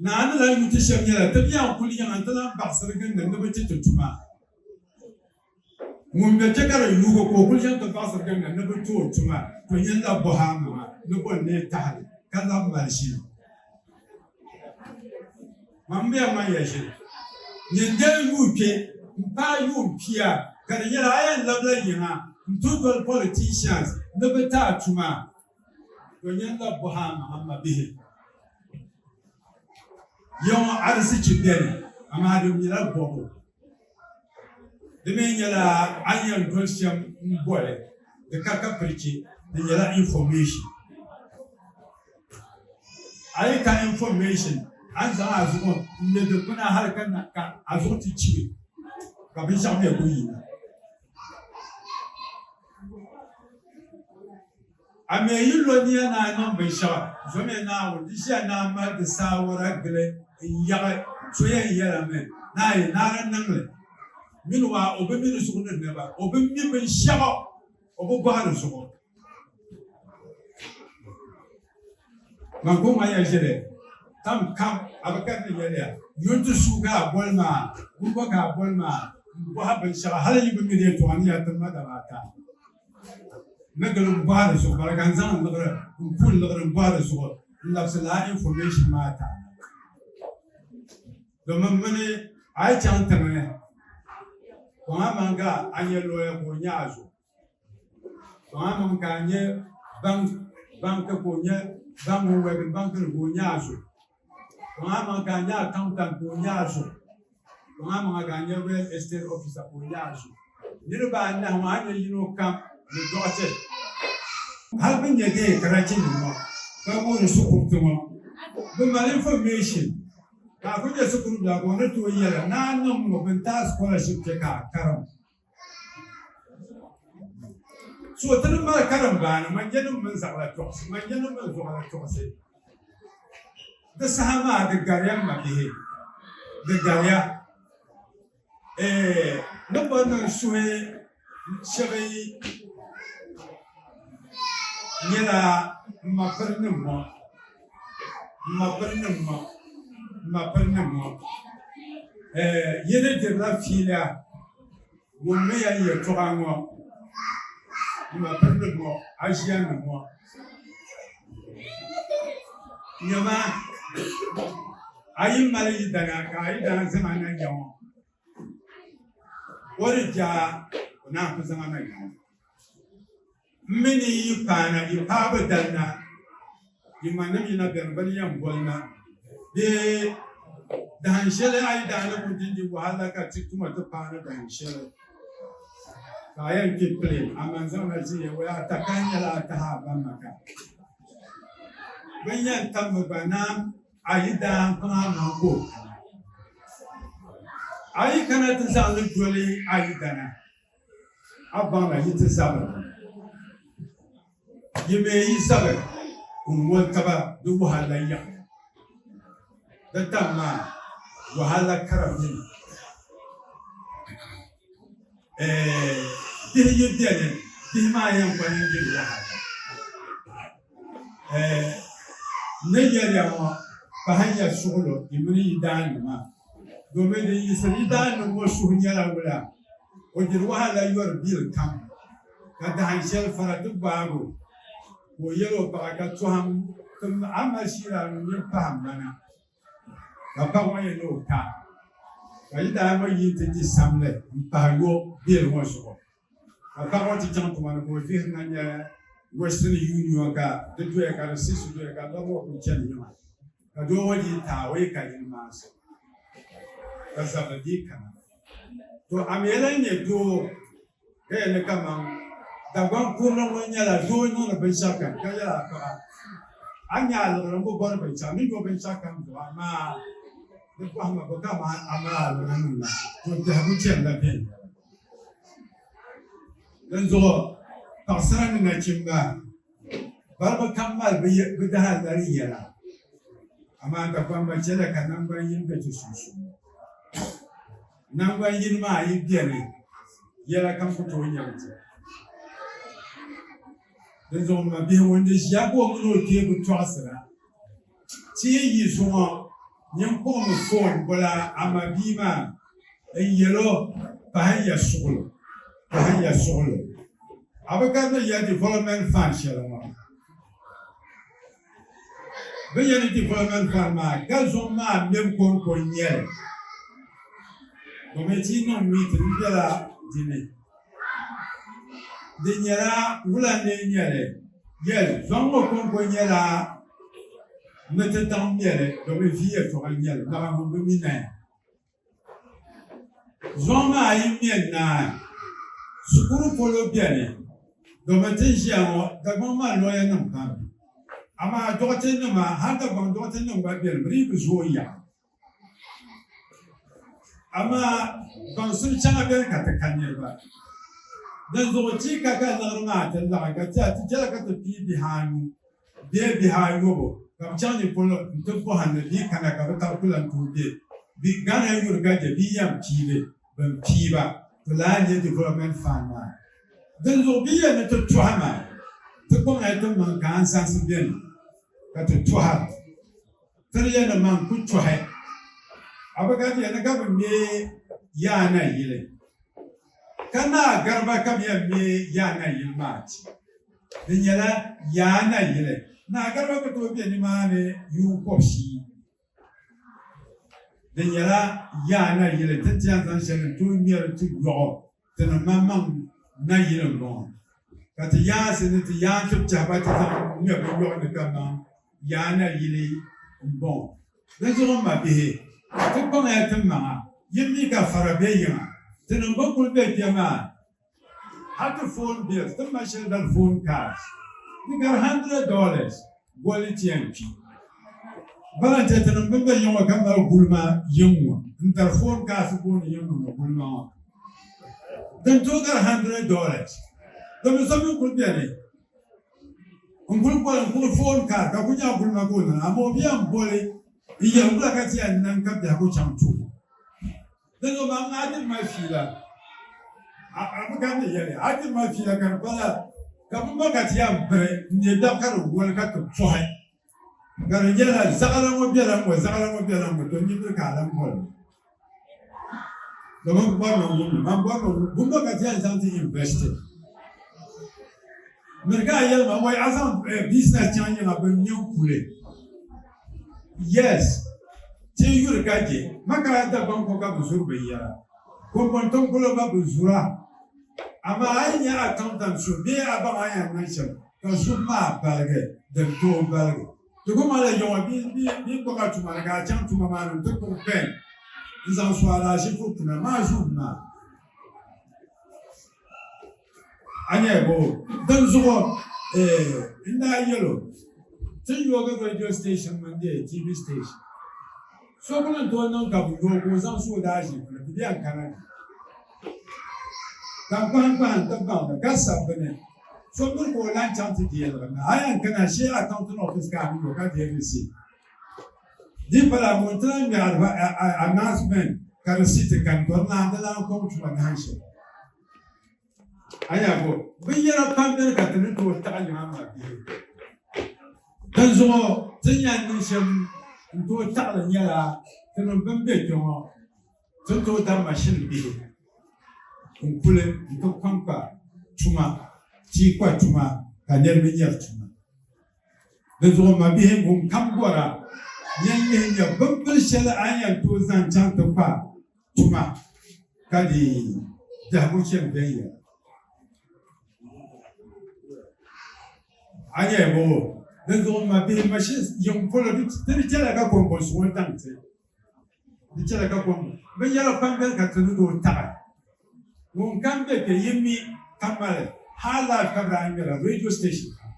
Speaker 5: Naawuni ni lan yu ti shɛm nyɛla ti bi yɛn kuli yiŋa nti lan baɣisiri gindi ni bɛ ti ti tuma. Ŋun be kpe ka di yuugi ka o kuli chaŋ ti baɣisiri ginda ni bɛ ti o tuma, to nyin la bɔhi a maŋa ni bɔ n-lee tahi li ka labi mali ʒili. Man m bɛya ŋman ya ʒili. Nyin dee yuui kpe m-paai yuun pia ka di nyɛla a yɛn labila yiŋa n-ti doli politicians ni bɛ ti a tuma, to nyin la bɔhi a maŋa m mabihi. Ya ŋɔ arisichi beni amaa di nyɛla bɔbu. Di mi nyɛla a ni yɛn doli shɛm m-boli di ka ka pirichi, di nyɛla information. A yi ka information, a ni zaŋ a zuɣu m-me dikpuna hali ka na ka a zuɣu ti chibi ka binshɛɣu mi kuli yina. A mi yi lo nia ni a niŋ binshɛɣu, zomiya Naawuni, di ʒiya ni a mali di saawara gili n-yaɣi so yɛn yɛlimi ni a yi naai niŋ li. Mini waa, o bi mi di zuɣu ni nɛba, o bi mi binshɛɣu, o bi bɔhi di zuɣu. Man ku ŋman ya ʒiri tam kam, a bi kari ni yɛliya, Yuli ti suui ka a boli ma, gumbɔ ka a boli ma m-bɔhi binshɛɣu, hal yi bi mi di yɛtɔɣa ni ya tim ma daba ata. Ni gili m bɔhi di zuɣu bala ka n zaŋ n liɣiri n ku n liɣiri m bɔhi di zuɣu n labisi lala information maa ti a na. Domin mini a yi chaŋ tiŋli kɔŋ a maŋ ka a nyɛ lawyer ka o nyɛ a zuɣu kɔŋ a maŋ ka a nyɛ bank bank ka o nyɛ bank ŋun working bank ni ka o nyɛ a zuɣu kɔŋ a maŋ ka a nyɛ accountant ka o nyɛ a zuɣu kɔŋ a maŋa ka a nyɛ real estate officer ka o nyɛ a zuɣu. Niriba anahi ŋɔ a ni nyɛ yino kam ni dɔɣite. Hali bɛ ni nyɛ dee karachi nim ŋɔ ka wuhiri shikuruti ŋɔ bɛ mali information ka a kuli nyɛ shikuru bila ka o ni tooi yɛli ni a niŋ ŋɔ bɛ ni ti a scholarship chɛ ka a karim. So ti ni mali karimbaani manjɛnim mini zaɣila chɔɣisi manjɛnim mini zuɣila chɔɣisi. Di saha maa di gariya m mabihi, di gariya. Eeh ni bɔri ni n suhi shɛba nyɛla m ma pirinim ŋɔ, m ma pirinim ŋɔ, m ma pirinim ŋɔ. Eeh yi ni dirila fiila wummiya n yɛltɔɣa ŋɔ, m ma pirinim ŋɔ, aʒianim ŋɔ. Nyama a yi mali yidana ka a yidana zaŋ a na ya ŋɔ, o di jaa o naan ku zaŋ a na ya ŋɔ. M mi ni yi paana yi paabu dali na, yi manim yi na beni bɛ ni yɛn boli na bee dahin shɛli a yi daa ni ku dindi wahala ka ti tuma ti paana dahin shɛli ka a yɛn kpe plane a man zaŋla ʒiya waya a takahi nyɛla a tahi a ba maka. Bɛ ni yɛn tammi gba naan a yi daa n-kpaŋ a maŋ ka o kana. A yi kana ti zaŋ li doli a yidana, a baŋla yi ti zabiri mi. Yi mi yi zabi n-woli taba di wahala yaɣi. Di tam maa wahala kara beni. Bihi yi beni, bihi maa yɛn kpa n-diri wahala. N ni yɛliya ŋɔ pahiya suɣilo yi mini yi daannima, domin din yiɣisiri yi daannim ŋɔ suhu nyɛla wula? O diri wahala yɔri bil kam, ka dahin shɛli fara ti gbaag o, ka o yɛl o paɣa, Ka tɔhim ti a ma ʒiira ŋun nini pahi m ma na. Ka paɣ ŋɔ yɛli ni o ka, ka yi daa ŋɔ yi nti di samli m-pahi yo bil ŋɔ zuɣu. Ka paɣ ŋɔ ti chaŋ tuma ni ka o vihiri na nya Western Union ka di doya ka risiiti doya ka lɔri ŋɔ kuli chani yiŋa. Ka doo ŋɔ dii taai o yi ka yini maa zuɣu ka zabili dii kana. To a mi lahi nyɛ doo ka yɛli ni kaman Dagbaŋ kurili ŋɔ nyɛla doo niŋdi binshɛɣu kam ka yɛli a paɣa a ni nya a liɣiri m-bi bɔri binshɛɣu ni yo binshɛɣu kam zuɣu amaa di bɔhima bi ka a mali a liɣiri niŋ la to biɛhigu chanila viɛnyɛla. Dinzuɣu paɣisara ni nachimba balibu kam mali bɛ dahalali yɛla, amaa Dagbamba chɛliya ka naŋgban yini be ti sunsuuni. Naŋgban yini maa yi beni, yɛla kam ku tooi nyaŋ ti. Dinzuɣu m mabihi ŋun di ʒiya ka o mini o kpee bi tɔɣisira, ti yi yi zuŋɔ nyin kpuɣimi foon boli a mabia maa n-yɛl o, Pahiya suɣilo, pahiya suɣilo. A bi gari ni ya Development Fund shɛli ŋɔ. Bɛ yɛn ni Development Fund maa ka zuŋ maa mɛbu kɔŋko n-nyɛ li. Domin ti yi niŋ meeting n bela di ni. Di nyɛla wula n-lee nyɛ li? Yɛli, zɔŋ ŋɔ kɔŋko nyɛla ni ti daŋ mɛli domin vi yɛltɔɣa n-nyɛ li, naɣa ŋun bi mi naya. Zɔŋ maa yi ŋmɛ naai, shikuru polo beni domin ti ni ʒiya ŋɔ Dagbaŋ maa lɔya nim pam. Amaa dɔɣite nima, hali Dagbaŋ dɔɣite nim gba beni bɛ dii bi zooi yaɣi. Amaa baŋsim shɛŋa beni ka ti ka niriba. Dinzuɣu ti ka ka liɣiri maa ti laɣim ka ti ti chɛla ka ti pii bihi anu bee bihi ayobu ka bɛ chaŋ ni polo nti bɔhim ni bɛ kana ka bɛ tabi ku lan tooi be bɛ Ghana yuri ka je bɛ yɛn pii bɛ bɛn pii ba to lahi nyɛ development fund maa. Dinzuɣu bɛ yɛn ni ti tɔhi maa ti kpaŋya ti maŋ ka ansansi beni ka ti tɔha. Tiri ya ni man ku tɔhi. A bi ka ti ya ni ka bɛ me Yaa na yili, ka Naa Gariba ka bɛ yɛn me Yaa na yili maa ti. Di nyɛla Yaa na yili. Naa Gariba ku tooi be nimaani yuun kɔbishii. Di nyɛla Yaa na yili ti ni ti yɛn zaŋ shɛli n-tooi ŋmɛri ti yɔɣu Tinim maŋmaŋ nayili m-bɔŋɔ, ka ti yaansi ni ti yaantib tɛhi ba ti zaŋ ŋme bɛ yɔɣu ni kaman yaa nayili m-bɔŋɔ. Dinzuɣu m mabihi, ti kpaŋya ti maŋa, yi mi ka fara be yiŋa. Tinim bɛn kul be kpe maa, hal ti phone bills, ti ni mali shɛli dari phone cards, di gari $100 goli ti yɛn kpi. Bala n-chɛ tinim bɛn be yiŋ ŋɔ ka mali gulima yiŋ ŋɔ n-dari phone cards booni yiŋ ŋɔ ni gulima ŋɔ. Din tooi gari $100. Domin so mi kuli beni n kuli boli n kpuɣi phone card ka ku nya gulima ka o niŋ amaa o bi yɛn boli n yɛli wula ka ti yɛn niŋ ka biɛhigu chaŋ tuhi. Dinzuɣu maa a diri ma fiila a bi ka ni yɛli a diri ma fiila ka di pala ka bɛ ma ka ti yɛn biri n nyɛ dabi ka di woli ka ti pɔhi ka di nyɛla zaɣila ŋɔ bela ŋɔ zaɣila ŋɔ bela ŋɔ to nyimiri ka a lan boli ma. Domin bɔri ni wumli man bɔri ni wum bumbo ka ti yɛn zaŋ ti investi miri ka a yɛli ma wai a zaŋ business chaŋ yiŋa bɛ ŋme n-kuli yes ti yuri ka je ma ka Dagbaŋ ko ka bɛ zuri binyɛra Kompɔntiŋ polo gba bɛ zura amaa a yi nya accountant so bee a baŋ a yɛn niŋ shɛm ka zubu maa baligi din tooi baligi. Ti ku malila yiŋɔ bee kpɔka tuma ni ka a chaŋ tuma maa ni nti kpuɣi pen n-zaŋ su alahizifu puna maa zuɣu maa. A nya bo? Dinzuɣu n daa yɛl o, Ti yoogi radio station mini dee TV station. So ku ni tooi niŋ ka bɛ yooi ka o zaŋ su o daaʒiifu ni, di bɛn kana ni. Ka n kpahim kpahim ti baŋ li ka sabi bɛ ni so miri ka o lan chaŋ ti deeligi na. A yɛn kana shee accounting office ka a ni yo ka deei receipt. Di pala ŋun ti lan ŋmɛ announcement ka receipt kani to di naan di lan kɔŋ tuma nahin shɛli. A nya bo, binyɛra pam beni ka ti ni tooi taɣi yiŋa maa bihi. Dinzuɣu ti ni yɛn niŋ shɛm n-tooi taɣi li nyɛla tinim bɛn be kpe ŋɔ ti ni tooi dari mashini bihi n-kuli nti kpaŋkpa tuma, tia kpa tuma ka niriba nyari tuma. Dinzuɣu m mabihi ŋunkam bɔra yɛn lihi nya bimbir shɛli a ni yɛn tooi zaŋ chaŋ ti kpa tuma ka di biɛhigu chani viɛnyɛla. A nyɛ bɔ? Dinzuɣu m mabihi mashini yiŋ polo di di chɛla ka kɔŋkɔnsi ŋɔ daŋ ti. Di chɛla ka kɔŋ binyɛra pam beni ka ti ni tooi taɣi. Ŋun kam be kpe yi mi ka mali High Life ka bɛ daa ŋmɛra radio station kam.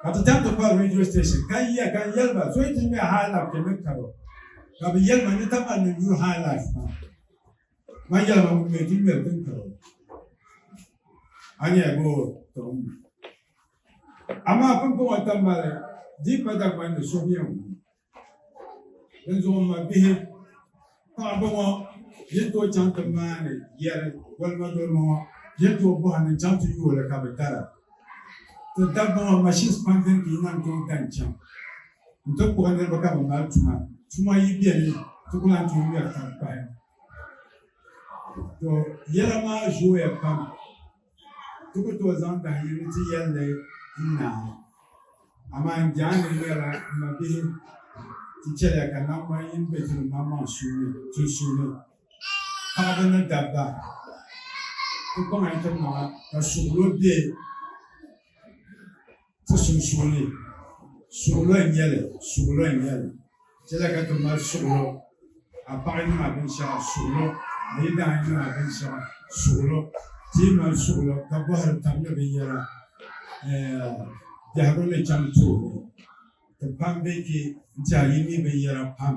Speaker 5: Ka ti chaŋ ti kpa radio station ka yiya ka n yɛli ba so yi ti ŋmɛ High Life kpe ni karo ka bɛ yɛli ma ni Tamale ni yuri High Life maa. Man yɛli ma ŋun ŋmɛ ti ŋmɛri din karo. A nyɛ boo tɔŋ. Amaa pumpɔŋɔ Tamale di pa Dagbaŋ ni so bɛ ŋun. Dinzuɣu m mabihi, paɣiba ŋɔ yi tooi chaŋ ti maani yɛri golimadolima ŋɔ, yi ni tooi bɔhi ni n chaŋ ti yooi li ka bɛ tara. Ti dabba ŋɔ machines pam beni ka yi naan tooi da n-chaŋ nti kpuɣi niriba ka bɛ mali tuma. Tuma yi beni, ti ku lan tooi ŋmɛri tab pahi. To yɛla maa zooya pam. Ti ku tooi zaŋ dahin yini ti yɛli li n-naai. Amaa n jaande nyɛla m mabihi, ti chɛliya ka naŋgban yini be ti ni maŋmaŋ sunsuuni, paɣiba ni dabba. Ti kpaŋya ti maŋa ka suɣilo be ti sunsuuni. Suɣilo n-nyɛ li, suɣilo n-nyɛ li. Chɛliya ka ti mali suɣilo, a paɣa niŋ a binshɛɣu suɣilo, a yidana niŋ a binshɛɣu suɣilo. Ti yi mali suɣilo ka bɔhiri tab ni binyɛra, biɛhigu ni chaŋ tooni. Ti pam be kpe n-tɛha yi mi binyɛra pam.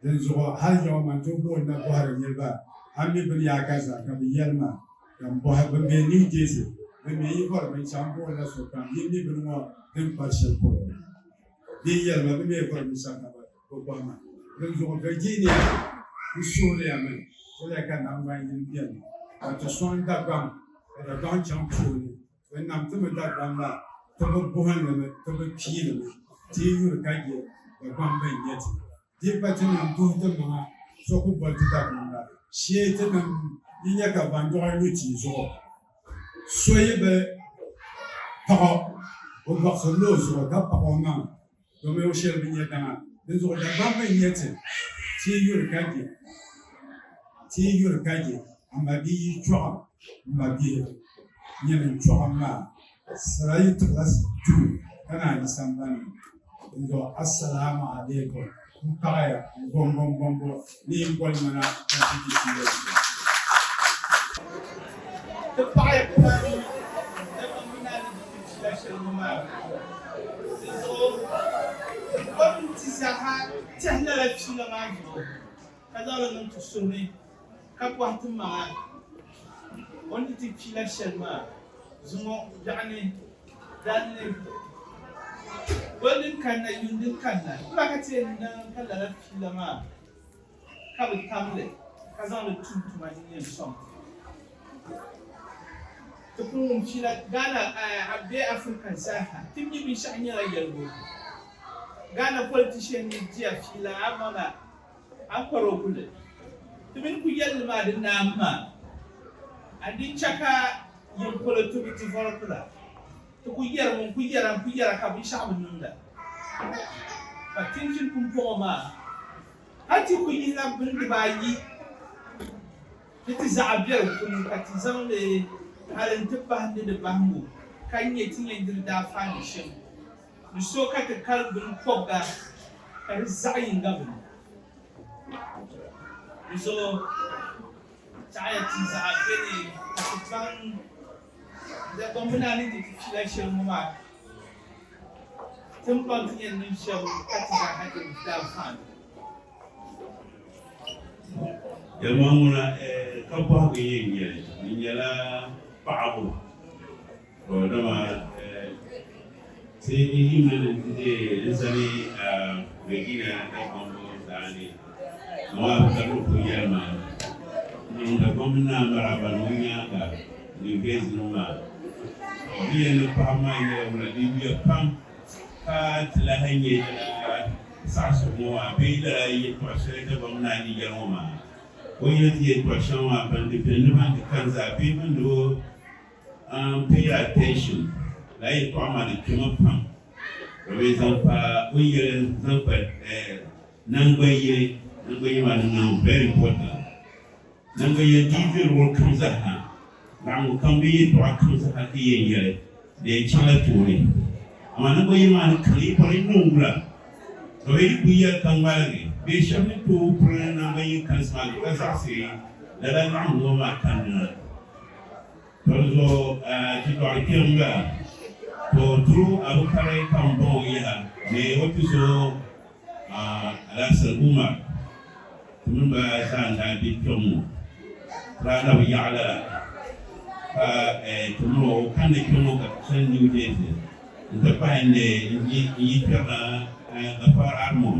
Speaker 5: Dinzuɣu hal yaɣu man tooi booni na bɔhiri niriba, A mi bini yaaka zaa? Ka bɛ yɛli ma, Ka m bɔhi bɛn be New Jersey, bɛn mi yi bɔri binshɛɣu m booni la sokam, yi mi bini ŋɔ din kpari shɛli polo? Bɛ yi yɛli ma bɛ mi bɔri binshɛɣu ka bɛ bɔhi ma. Dinzuɣu Virginia, n suhiri ya mi, chɛliya ka naŋgban yini beni ka ti sɔŋ Dagbaŋ ka Dagbaŋ chaŋ tooni. Bɛ nam ti mi Dagbaŋ maa, ti bi buhim li mi, ti bi pii li mi, ti yi yuri ka je Dagbaŋ bɛn nyɛ ti. Di pa ti nim duhi ti maŋa so ku boli ti Dagbaŋ la, shee ti nim yi nya ka bandɔɣu lu tia zuɣu, so yi bi paɣ o, o bɔɣisirila o zuɣu ka paɣ o maŋa domi o shɛli bi nya daŋa. Dinzuɣu Dagbaŋ bɛn nyɛ ti, ti yi yuri ka je, ti yi yuri ka je, amaa di yi chɔɣim m mabihi, nyini n-chɔɣim maa. Sira yi tiɣila duu ka naan yi sambani ni. Dinzuɣu Assalaamu alaikum m paɣiya n gombombombo ni yi boli ma na ka n ti di fiila ʒiya.
Speaker 4: Ti paɣiya pam Dagbamb naa ni di ti fiila shɛli ŋɔ maa. Dinzuɣu ti bɔri ni ti zaaha tɛhi lala fiila maa zuɣu ka zaŋ li niŋ ti suhu ni ka bɔhi ti maŋa o ni ti fiila shɛli maa zuŋɔ biɛɣuni dalinli goli din kanna yuun din kanna wula ka ti yɛn niŋ ka lala fiila maa ka bi tam li ka zaŋ li tum tuma din yɛn sɔŋ ti? Ti pun wum fiila Ghana bee Africa zaaha ti mi binshɛɣu nyɛla yɛligu. Ghana politician ni diya fiila amaŋa a ni kɔri o kuli. Ti mi ni ku yɛli li maa di naami maa, a di chɛ ka yiŋ polo ti bi developira. Ti ku yɛrimi n-ku yɛra n-ku yɛra ka binshɛɣu bi niŋda. Ka ti ni ʒini pumpɔŋɔ maa, hal ti ku yihila bini dibaayi ni ti zaɣa biɛri kuni ka ti zaŋ li hal nti bahindi di bahiŋgu ka nya ti yɛn diri daafaani shɛm. Ni so ka ti kali bini kɔbiga ka di zaɣ yiŋga bini. Di zuɣu taɣiya ti zaɣa beni ka ti baŋ Dagbamba naa ni di ti pila shɛli ŋɔ maa. Ti ni baŋ ti yɛn niŋ shɛm ka ti zaa ha di daanfaani.
Speaker 6: Yɛlimaŋ ŋuna ka bɔhigu yɛn nyɛli, di nyɛla paɣibu. To dama ti yimli ni ti deei n-zani Regina Dagbamb zaani Nawab Kanuku yɛli ma, Niŋ Dagbamb naa maraaba ni o nyaaŋa ni Gɛzinima maa. To ni yɛn niŋ paɣaba maa nyɛla wula di yuya pam ka ti lahi nyɛ lala saɣisigu ŋɔ maa bee lala yɛltɔɣa shɛli Dagbamb naa ni yɛli ŋɔ maa. O yɛli ti yɛltɔɣa shɛŋa maa ban di beni ni ban ti kani zaa bee ban di o pay attention lala yɛltɔɣa maa di kpɛma pam ka bɛ zaŋ pa o ni yɛli zaŋ kpa naŋgban yini naŋgban yini maa ni niŋ very important naŋgban yini di yi be luɣili kam zaa laɣingu kam bee yɛltɔɣa kam zaa ti yɛn yɛli di yɛn chaŋla tooni amaa naŋgban yini maa ni kani yi bɔri yi niŋ wula ka bɛ yi kuli yɛli ka ŋmaligi bee shɛba ni tooi piri naŋgban yini kansi maa zuɣu ka zaɣisi. Lala laɣingu ŋɔ maa kanna. To di zuɣu ti dɔɣiri kpɛm gba, to through Abu Kari ka m bɔŋɔ yaha ni o ti so Alhassan Umar ti mini ba zaa n-daa be kpɛm ŋɔ. Ti daa na bi yaɣi lala ka ti mini o kanni kpɛm ŋɔ ka ti chani New Jersey nti pahi n yi kpɛrina Gafar Armon.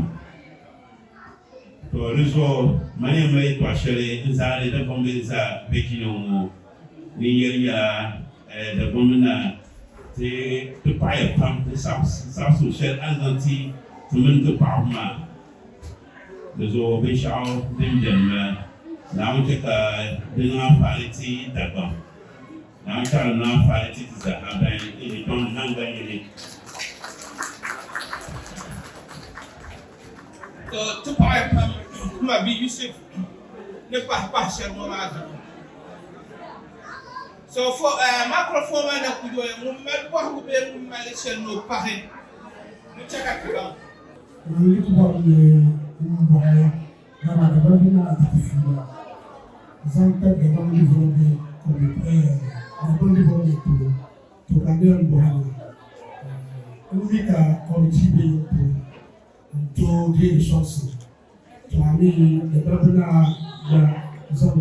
Speaker 6: To di zuɣu mani yɛn mali yɛtɔɣ shɛli n-zaani Dagbamb bee n-za Virginia ŋɔ ni yɛli nyɛla Dagbamb na ti ti paɣiya pam ti saɣisigu shɛli a ni zaŋ ti ti mini ti paɣibu maa. Di zuɣu binshɛɣu din beni m-bala. Naawuni chɛ ka di niŋ anfaani ti Dagbaŋ. Naawuni chɛ ka di niŋ anfaani ti ti zaa ha ban ʒi kpɛŋ ni naŋgbanyini.
Speaker 4: To ti paɣiya pam m ma bia Yusuf ni pahi pahi shɛli ŋɔ maa zuɣu. So fo microphone maa na ku doya ŋun mali bɔhigu bee ŋun mali shɛli ni o pahi ni chɛ ka ti baŋ.
Speaker 3: Man yi ti bɔri ni m bɔhi dama Dagbaŋ bi naa ti ti fiila zaŋ kpa Dagbaŋ Development Committee, Dagbaŋ Development polo. To ka n yɛn bɔhi ni n mi ka committee be yiŋ polo n-tooi deeri sɔŋsim, to a mi Dagbaŋ bi naa gba zaŋ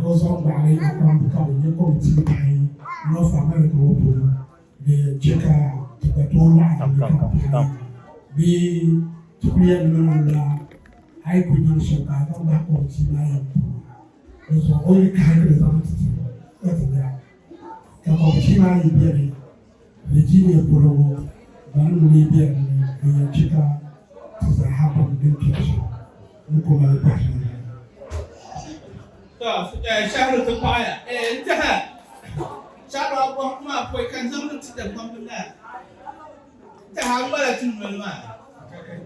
Speaker 3: o zaŋ gbaɣili o kpambu ka bɛ nyɛ committee pahi North America ŋɔ polo din yɛn che ka ti gba tooi laɣim ni ka pahi bee ti kuli yɛn niŋla a yi kuli niŋ shɛm ka a zaŋ bahi committee maa yɛm puuni. Di zuɣu o yi kahigiri zaŋ ti ti ka ti nya ka committee maa yi beni Virginia polo ŋɔ banim lee beni ni din yɛn che ka ti zaa ha baŋ din kpɛri shɛm n ku mali bɔhili maa.
Speaker 4: To, shɛhiri ti paɣiya. N tɛha shɛhiri a bɔhigu maa pɔi ka n zaŋ li ti Dagbamba naa. N tɛha a ŋmala ti noli maa.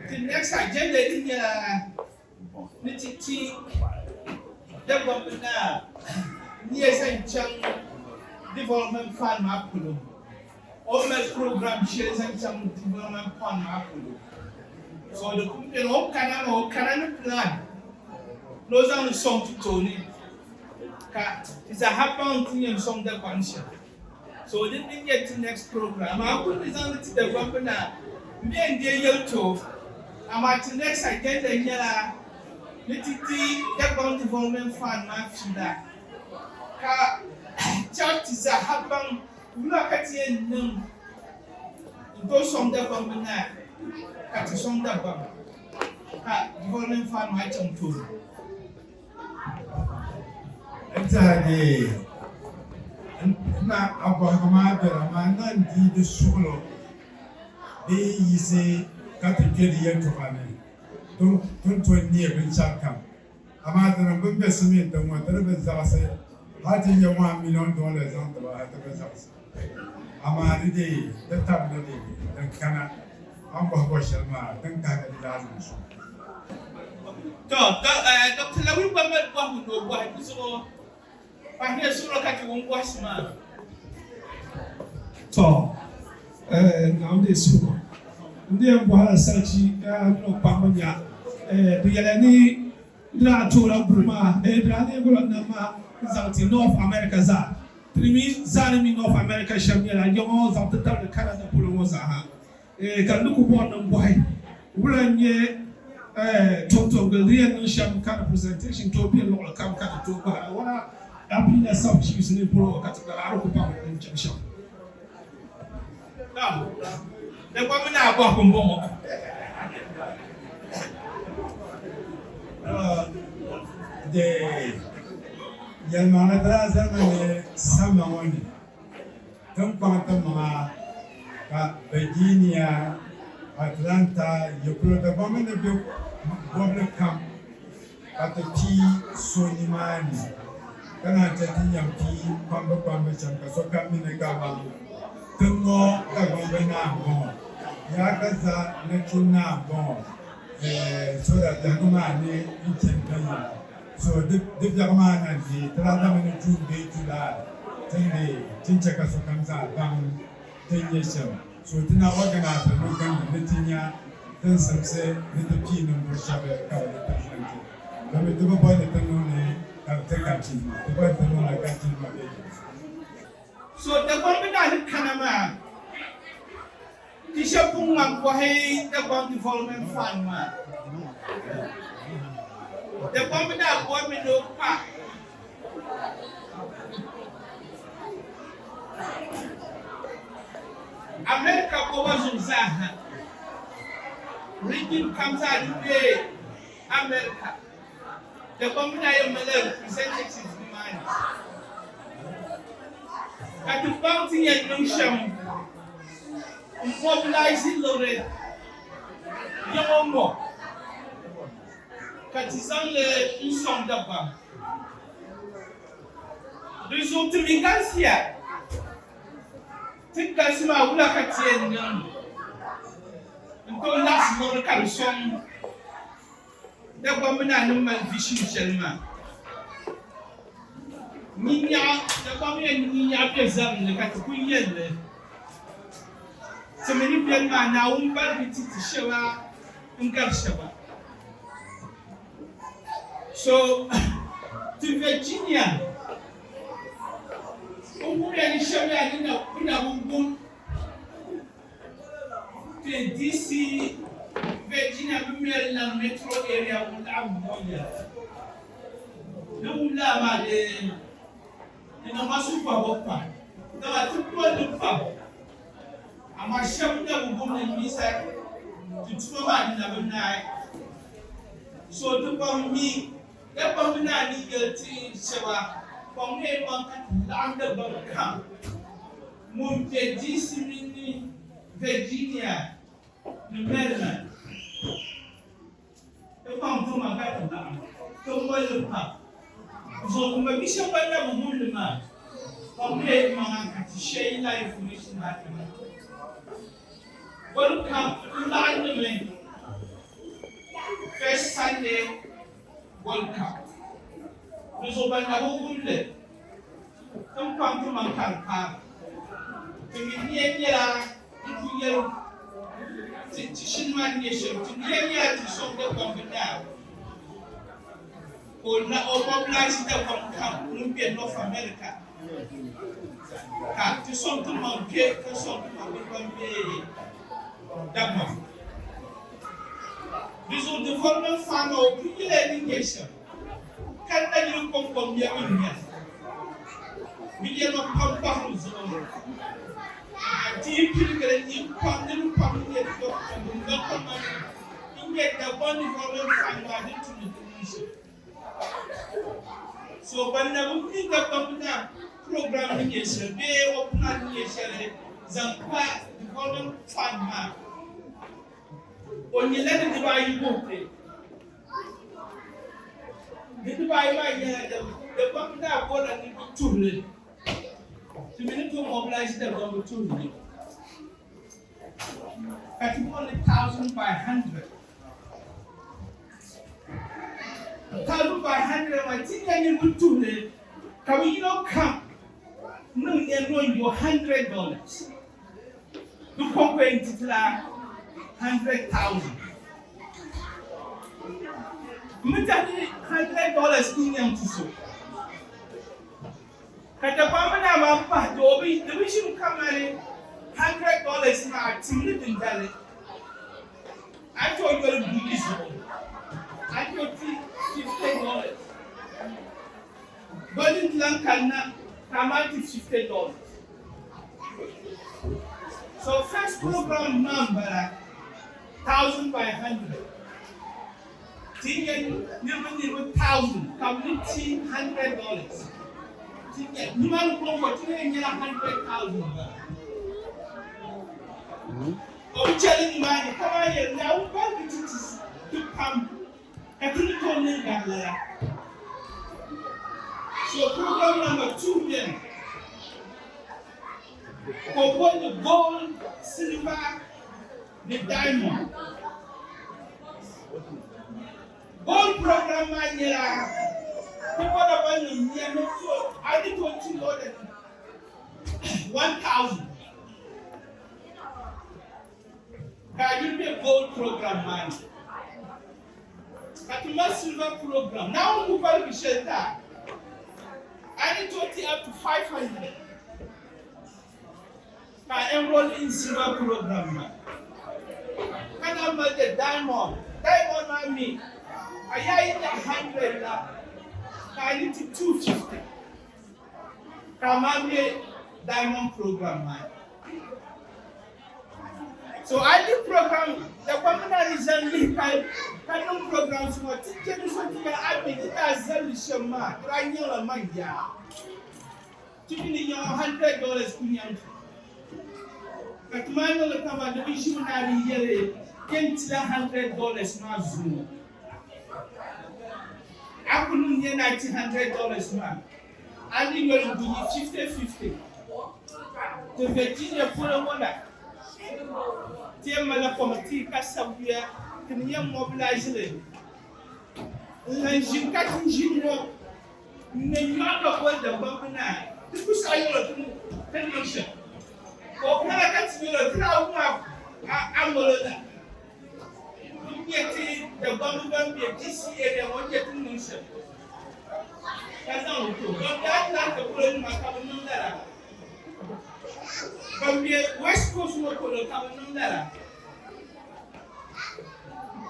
Speaker 4: Ti next agenda din nyɛla ni ti ti Dagbamba naa nia zaŋ chaŋ Development Fund maa polo. O ni mali program shɛli zaŋ chaŋ Development Fund maa polo. So di kum beni o ni kana maa o kana ni plan ni o zaŋ li sɔŋ ti tooni ka ti zaaha baŋ ti ni yɛn sɔŋ Dagbaŋ shɛm. So din ni nyɛ ti next program amaa n kuli ni zaŋ li ti Dagbamba na m be n deei yɛltɔɣa amaa ti next agenda nyɛla ni ti di Dagbaŋ Development Fund maa fiila ka chaŋ ti zaaha baŋ wula ka ti yɛn niŋ n tooi sɔŋ Dagbamba naai ka ti sɔŋ Dagbaŋ ka Development Fund maa chaŋ tooni.
Speaker 5: N tɛha dee na a bɔhigu maa bela amaa n na n-dii di suɣilo di yi yiɣisi ka ti kpe di yɛltɔɣa ni ti ni tooi neei binshɛɣu kam. Amaa tinim bɛn be Silimiin-tiŋ ŋɔ ti di bi zaɣisi hal ti nya $1 million zaŋ ti ba hal ti bi zaɣisi. Amaa di dee di tabili di din kana a ni bɔhi bɔ shɛli maa din kahigi di daa niŋ suŋ.
Speaker 4: To, Doctor Lawi gba mali bɔhigu ni o bɔhi, di zuɣu pahiya suɣilo ka ti wum bɔhisi maa.
Speaker 3: To, Naawuni deei suhu ŋɔ. N di yɛn bɔhila sarchi mini o kpamba nya di yɛliya ni di daa toola guli maa, di daa neei gula nam maa n-zaŋ ti North America zaa. Ti mi zaa ni mi North America shɛm nyɛla yiŋɔ zaŋ ti tabili Canada polo ŋɔ zaa ha. Ka n ni ku bɔri ni m bɔhi, wula n-nyɛ tonton gili di yɛn niŋ shɛm ka representation tooi be luɣili kam ka ti tooi gbahira wala Apina sub-chiefs ni polo ŋɔ ka ti gba laɣiri ku baŋ din chaŋ shɛm?
Speaker 4: Naam, Dagbamb Naa bɔhigu m-bɔŋɔ.
Speaker 5: Yɛlimaŋli daa zalimi ni sama ŋɔ ni ti ni kpaŋ ti maŋa ka Virginia, Atlanta, Yikolo Dagbamba ni be bɔbili kam ka ti pii so nimaani ka naan chɛ ti yɛn pii kpambi kpambi shɛm ka sokam mi ni kaman tiŋ ŋɔ Dagbamba naa m-bɔŋɔ, yaa ka za nachin naa m-bɔŋɔ so that biɛhigu maa ni n-chani viɛnyɛla. So di biɛɣu maa na n-deei ti daa dami ni June bee July ti ni deei ti ni chɛ ka sokam zaa baŋ ti ni nyɛ shɛm. So ti na organise li mi gbunni ni ti nya din simsi ni ti pii ninvuɣ shɛba ka bɛ ni present. Domi ti bi bɔri ni ti niŋ li ka di ti kachinima, ti bɔri ti niŋ li ka jilima be di ni.
Speaker 4: So Dagbaŋ bi daa ni kana maa, ti shɛba pun ŋma bɔhi Dagbaŋ Development Fund maa. Dagbaŋ bi daa bɔrimi ni o kpa America bɔba zuɣu zaa ha, region kam zaa di be America. Dagbaŋ bi daa yɛn malila representatives nimaani ka ti baŋ ti yɛn niŋ shɛm m-mobilize liɣiri yiŋɔ ŋɔ ka ti zaŋ li n-sɔŋ Dagbaŋ. Di zuɣu ti mi galisiya. Ti galisi maa wula ka ti yɛn niŋ n-tooi laɣisi liɣiri ka di sɔŋ Dagbaŋ mi naa ni mali vision shɛli maa? Nyinyaɣa, Dagbaŋ mi yɛn nyinyaɣa be zabili ka ti kuli yɛli li. Ti mi ni beni maa Naawuni baligi ti ti shɛba n-gari shɛba. So ti Virginia n wuhiya ni shɛba yaa ni na bɛ na bi wum ti DC Virginia mini Maryland metro area ŋun laɣim ŋɔ yɛla. Ni wum lala maa di di niŋ ma suhukpahibu pam dama ti bolli pam amaa shɛba na bi wum li n-nyisa ti tuma maa di na bi naai. So ti kpaŋ mi Dagbamb naa ni yɛli ti shɛba, kpaŋmiya yi maŋ ka ti laɣim Dagbaŋ kam ŋun be DC mini Virginia ni Maryland. Ti kpaŋ timaŋ ka ti laɣim ti moli li pam. Zuɣu m ma bi shɛba ban na bi wum li maa, kpaŋmiya yi maŋa ka ti share yi la information maa ti ma. World Cup n-laɣim ni First Sunday World Cup. Di zuɣu ban na bi wum li, ti ni kpaŋ ti maŋ ka di paai. Ti mi nia nyɛla n ku yɛli ti ti shini maa ni nyɛ shɛm. Ti nia nyɛla ti sɔŋ Dagbamb naa ka o la o mobilize Dagbaŋ kam ŋun be North America. Ka ti sɔŋ ti maŋ kpe ka sɔŋ ti maŋ bihi ban be Dagbaŋ. Di zuɣu development fund maa o kuli yɛla ni nyɛ shɛm ka nayili kɔŋkɔm mɛbu nya bɛ yɛlima pam kpahiri zuɣu ka ti yi piligili yi pam niriba pam ni nyɛ development fund maa n-nyɛ Dagbaŋ development fund maa din tumdi di niŋ shɛm. So ban na bi mi Dagbamb na program ni nyɛ shɛli bee o plan ni nyɛ shɛli zaŋ kpa development fund maa, o nyɛla di dibaayi wuhiti. Di dibaayi maa nyɛla Dagbamb naa bɔrila niriba tuhili ti mi ni tooi mobilize Dagbamb tuhili ka ti boli 1,500. 1,500 maa ti nya niriba tuhili ka bɛ yino kam niŋ nɛnɔyubo $100. Di kɔŋko yɛn ti ti la 100,000. M bi tɛhi ni $100 ku nyaŋ ti so. Ka Dagbamba naa maa pahi ti o bi di bi ʒimi kamani $100 maa tim ni dindali. A ni tooi yoli buyi zuɣu, a ni tooi ti $50. Gba din ti lan kanna ka a maan ti $50. So first program maa m-bala, 1,500. Ti nya niriba niriba thousand ka bɛ ni ti $100. Ti nya nimaani kɔŋko ti ni yɛn nyɛla 100,000 bala. O bi chɛli nimaani ka maa yɛli, Naawuni baligi ti ti pam ka ti ni tooi niŋ gari lala. So program number 2 beni ka o boli li gold, silver ni diamond. Gold program maa nyɛla ti bɔra ban niŋ nia ni a ni tooi ti more than 1000 ka a yuli be gold program maa ni. Ka ti mali silver program. Naawuni ku baligi shɛli ti a, a ni tooi ti up to 500 ka a enroll in silver program maa. Ka na mali the diamond. Diamond maa mi, a yaa yi nyaɣi 100 la, ka a ni ti 250 ka a maa be diamond program maa ni. So a yi lihi program Dagbamba naa ni zaŋ lihi ka ka niŋ programs ŋɔ ti chɛ di so ti yɛli a mi di daa zali li shɛm maa di daa nyaŋla man yaa ti mi ni nyaŋ o $100 ku nyaŋ ti ka ti maa niŋli kaman di bi ʒimi ni a di yɛli yɛn tila $100 maa zuŋɔ a ku niŋ nyɛ ni a ti $100 maa A ni yoli bunyi 50-50 ti Virginia polo ŋɔ na, ti yɛn malila kɔmitii ka sabi yuya ti ni yɛn mobilize li n-lan ʒini ka ti ʒini ŋɔ n-ŋme nyɔɣu ka boli Dagbamba naa ti ku saɣi yɛl o ti ni niŋ shɛm. Ka o kana ka ti yɛl o ti daa wum a molo la n-nyɛ ti Dagbamba ban be DC area ŋɔ n-nyɛ ti ni niŋ shɛm. Ka zaŋ li ti o. Ban be Atlanta polo nima ka bɛ niŋ lala. Ban be West Coast ŋɔ polo ka bɛ niŋ lala.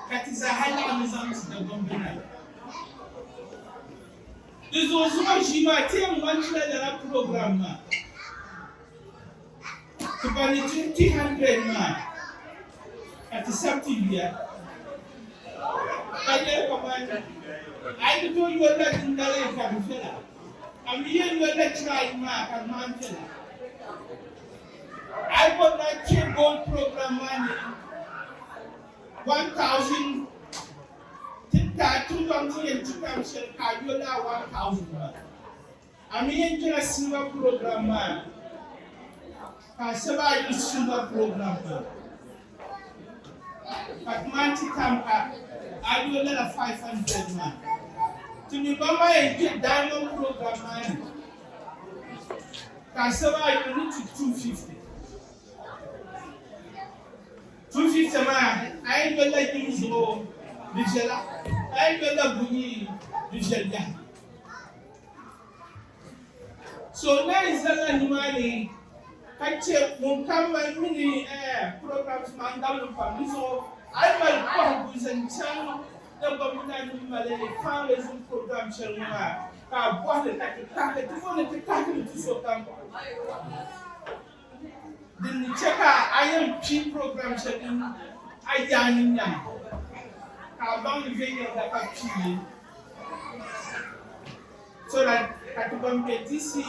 Speaker 4: Ka ti zaaha laɣim zaŋ ti Dagbamb na. Di zuɣu zuŋɔ ʒii maa ti yɛn launch la lala program maa. Ti ba ni 200 maa ka ti sabi ti yuya ka yɛli kaman a yi ni tooi yoli la dindali ka di viɛla, a mi yɛn yoli la chira ayi maa ka di maan viɛla. A yi bɔri ni a kpe gold program maa ni 1000 ti ni taai tiŋgbɔŋ ti yɛn ti tam shɛli ka a yoli a 1000 maa. A mi yɛn kpɛla silver program maa ni ka a shɛba a yi silver program maa ka ti maan ti tam ka a yo lala 500 maa. Ti mi ban maa yɛn kpɛ diamond program maa ni ka a shɛba a yo ni ti 250. 250 maa a yɛn yolila yim zuɣu di viɛla, a yɛn yolila bunii di viɛli yaha. So na yi zalila nimaani ka chɛ ŋun kam mali mini programs maa n-dablim pam di zuɣu a yi mali bɔhigu zaŋ chaŋ Dagbamb naa ni mali fundraising program shɛli ŋɔ maa ka a bɔhi li ka ti kahigi ti bɔri ni ti kahigi li ti sokam din ni chɛ ka a yɛn pii program shɛli din a yaa ni nyaŋ ka a baŋ li viɛnyɛliŋga ka pii li. So that ka ti ban be DC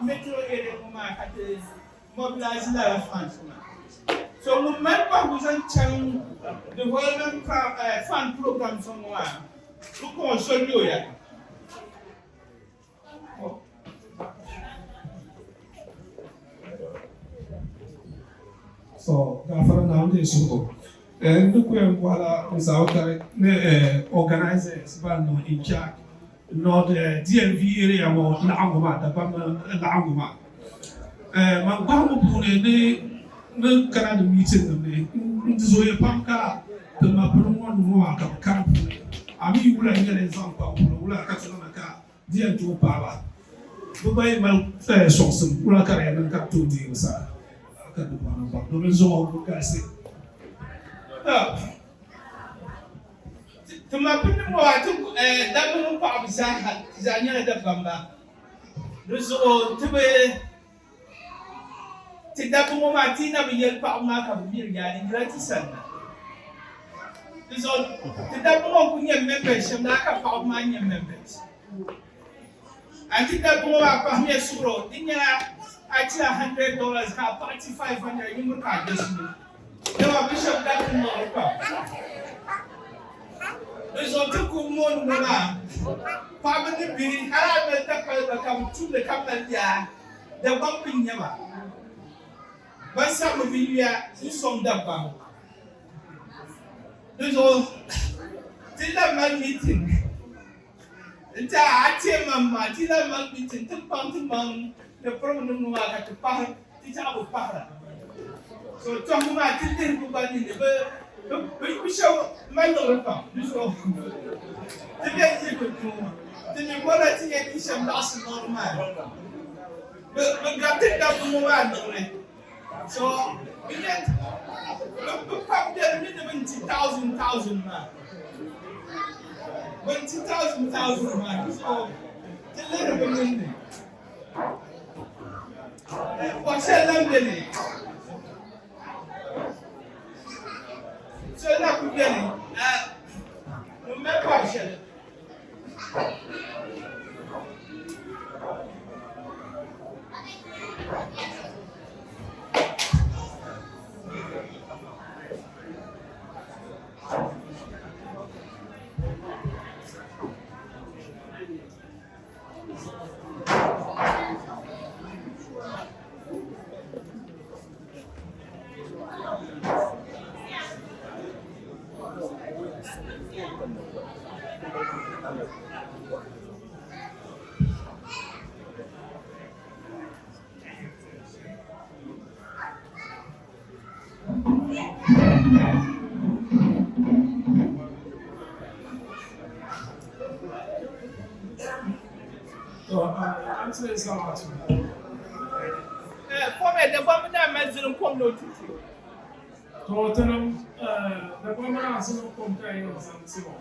Speaker 4: metro area ŋɔ maa ka ti mobilize lala funds maa. So ŋun mali bɔhigu zaŋ chaŋ development fund program ŋɔ maa di kɔŋ so nyooya.
Speaker 3: So gafara Naawuni ni suhu. N ni ku yɛn bɔhila n zaawutali ni organizers ban niŋ in charge North DMV area ŋɔ laɣingu maa, Dagbamba laɣingu maa. Man gbahiŋgu puuni ni ni kana di meeting nim ni n di zooya pam ka ti ma pini ŋɔ nim ŋɔ maa ka bi kari puuni. A mi wula n-nyɛli n zaŋ kpa polo wula ka ti niŋda ka di yɛn tooi paai ba. Bɛ gba yi mali sɔŋsim wula ka di yɛn niŋ ka bɛ tooi deei bɛ sara ka di bɔri n-baŋ domin zuŋɔ bi galisi.
Speaker 4: Ti ma pini ŋɔ maa ti dabba mini paɣaba zaaha ti zaa nyɛla Dagbamba. Di zuɣu ti bi ti dabba ŋɔ maa ti na bi yɛli paɣaba maa ka bɛ miri yaa di nyɛla ti sani na. Di zuɣu ti dabba ŋɔ n-kuli nyɛ members shɛm laa ka paɣaba maa nyɛ members. A ti dabba ŋɔ maa pahimiya suɣuro di nyɛla a tila $100 ka a paɣa ti $500 yi miri ka a je suli. Dama bɛ shɛba daa ti niŋ li pam. Di zuɣu ti ku mooni ŋɔ maa, paɣaba ni bihi hal a mali takpali gba ka bɛ tumdi ka mali yaa, Dagbaŋ pun nya ba. Ban sabiri bɛ yuya n-sɔŋ Dagbaŋ. Di zuɣu ti lahi mali meeting n-ti a a chairman maa, ti lahi mali meeting ti kpaŋ ti maŋ ni piribu ni ŋɔ maa ka ti pahi ti chaɣi bi pahira. So tɔhigu maa ti lihibu gba ni ni bɛ. Bɛ shɛba mali liɣiri pam di zuɣu ti be yi bi tuui ti mi bɔrila ti nya ti shɛba laɣisi liɣiri maa bɛ gariti dabba ŋɔ maa liɣiri so bɛ nya bɛ pam beni mi ni bɛ ni ti thousand thousand maa bɛ ni ti thousand thousand maa di zuɣu ti lihiri bɛ ninni bɔri shɛli lan beni. Soli na ku beni ŋun mali pɔri shɛli. Fome Dagbamba daa mali zilim kom ni o ti ti o.
Speaker 3: To tinim Dagbamba daa zilim kom ka yɛn zaŋ ti o.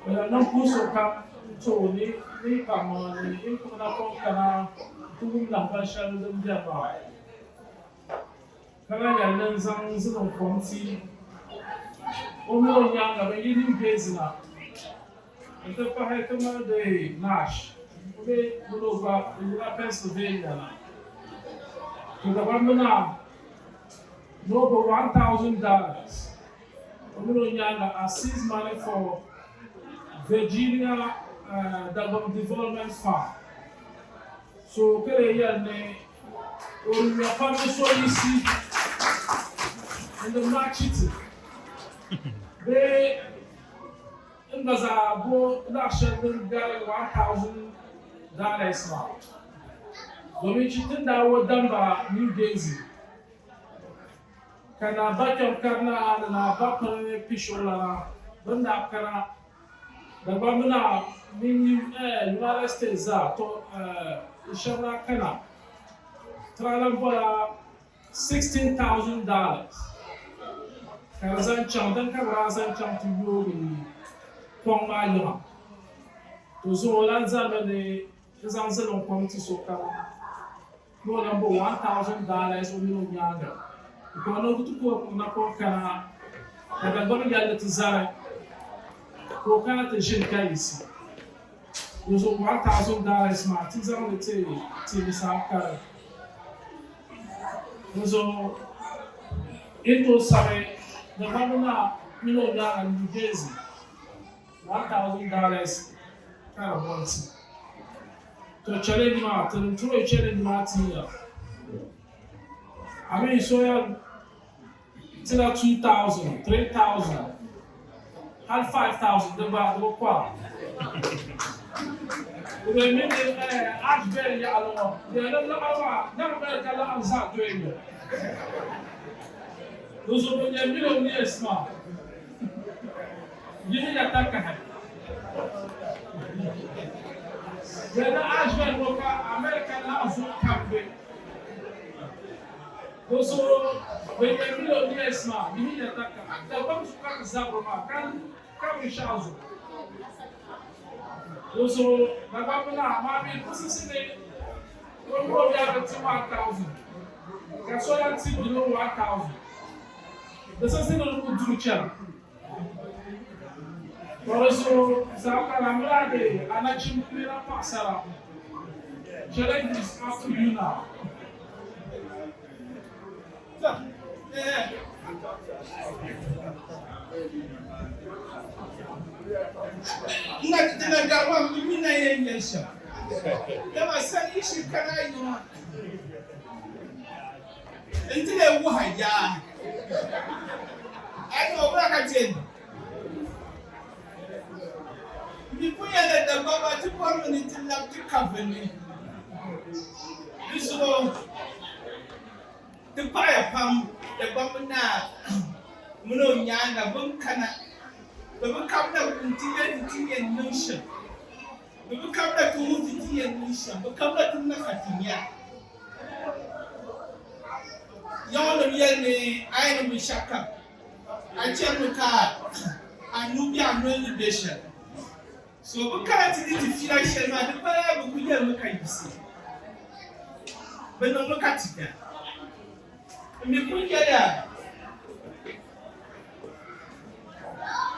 Speaker 3: O yɛn niŋ puhi sokam n-ti o ni ni paŋ o ni n kpuɣi napɔŋ kana nti wum lahibal shɛli din beni maa. Ka lahi yɛli ni n zaŋ zilim kom ti o mini o nyaaŋa bɛ yi New Jersey na nti pahi ti mali di Nash o mi mini o gba bɛ yila Pennsylvania na. To Dagbamba naa ni o bo $1,000 o mini o nyaaŋa as seized money for Virginia Dagbamba Development Fund. So ka lee yɛli ni o yuya pam ni so yiɣisi n-di machiti bee n gba zaa bo laɣ shɛli din gari $1,000 maa domin chi ti ni daa wo Damba New Jersey ka Naa Ba kpɛm karina ni Naa Ba Pini Pishiɣulana bɛ ni daa kana Dagbamba naa mini United States zaa to n shɛba daa kana ti daa lan bɔla $16,000 ka di zaŋ chaŋ din ka bɛ daa zaŋ chaŋ ti yoogi kɔŋ maa yiŋa. To zuŋɔ o lan zalimi ni n zaŋ ziliŋ kom ti sokam ni o lan bo $1,000 o mini o nyaaŋa n-kɔŋ ni o ku ti ku o napɔŋ kana ka Dagbamba yɛli ni ti zali ka o kana ti ʒini ka yiɣisi. Dinzuɣu $1,000 maa ti zaŋ li ti ti Saafkari. Dinzuɣu yi ni tooi sabi Dagbamba naa mini o nyaaŋa New Jersey $1,000 ka di bɔri ti. To challenge maa, ti ni turi challenge maa ti ya. I mean, so ya tila 2,000, 3,000, hali 5,000 di gba di bi kɔra. Di mi ni Ashbury yaɣili ŋɔ, di yɛn ni laɣiri maa, nyaŋ bɛri ka laɣim zaa doya ŋɔ. Di zuɣu bɛ nyɛ millionaires maa. Yihi ya takahi. Lala Ashburn ŋɔ ka America laɣim zuɣu pam be. Di zuɣu bɛ nyɛ millionaires maa, yihi ya takahi. Dagbam zuɣu ka bɛ zabiri maa ka ka binshɛɣu zuɣu. Di zuɣu Dagbamba naa amaa bɛ puɣisisi ni o mini o biɛri ti 1000 ka so lahi ti below 1000. Di simsi ni di ku duri chana. Di zuɣu zaɣ kara miri a bee a nachimbihi la paɣisara. Challenge is up to you now.
Speaker 4: Na dina gari maa mi mi na yɛn nyɛli shɛm dama sani yi shiri kana a yiŋa n ti lee wuhi a yaa a ni o bira ka chɛ ni mi pun yɛn ni Dagbamba ti bɔrimi ni ti labi ti kabi ni di zuɣu ti paɣiya pam. Dagbamba Naa mini o nyaaŋa bɛ ni kana, bɛ bi kabina nti yɛli ti ti yɛn niŋ shɛm. Bɛ bi kabina ti wuhi ti ti yɛn niŋ shɛm. Bɛ kabina ti na ka ti nya. Yaɣinim yɛli ni a yi niŋ binshɛɣukam, a chɛrimi ka a nuu be a noli ni be shɛli. So bɛ kana ti di ti fiila shɛli maa, di pala bɛ kul yɛlimi ka yiɣisi. Bɛ niŋmi ka ti nya. N mi kul yɛliya,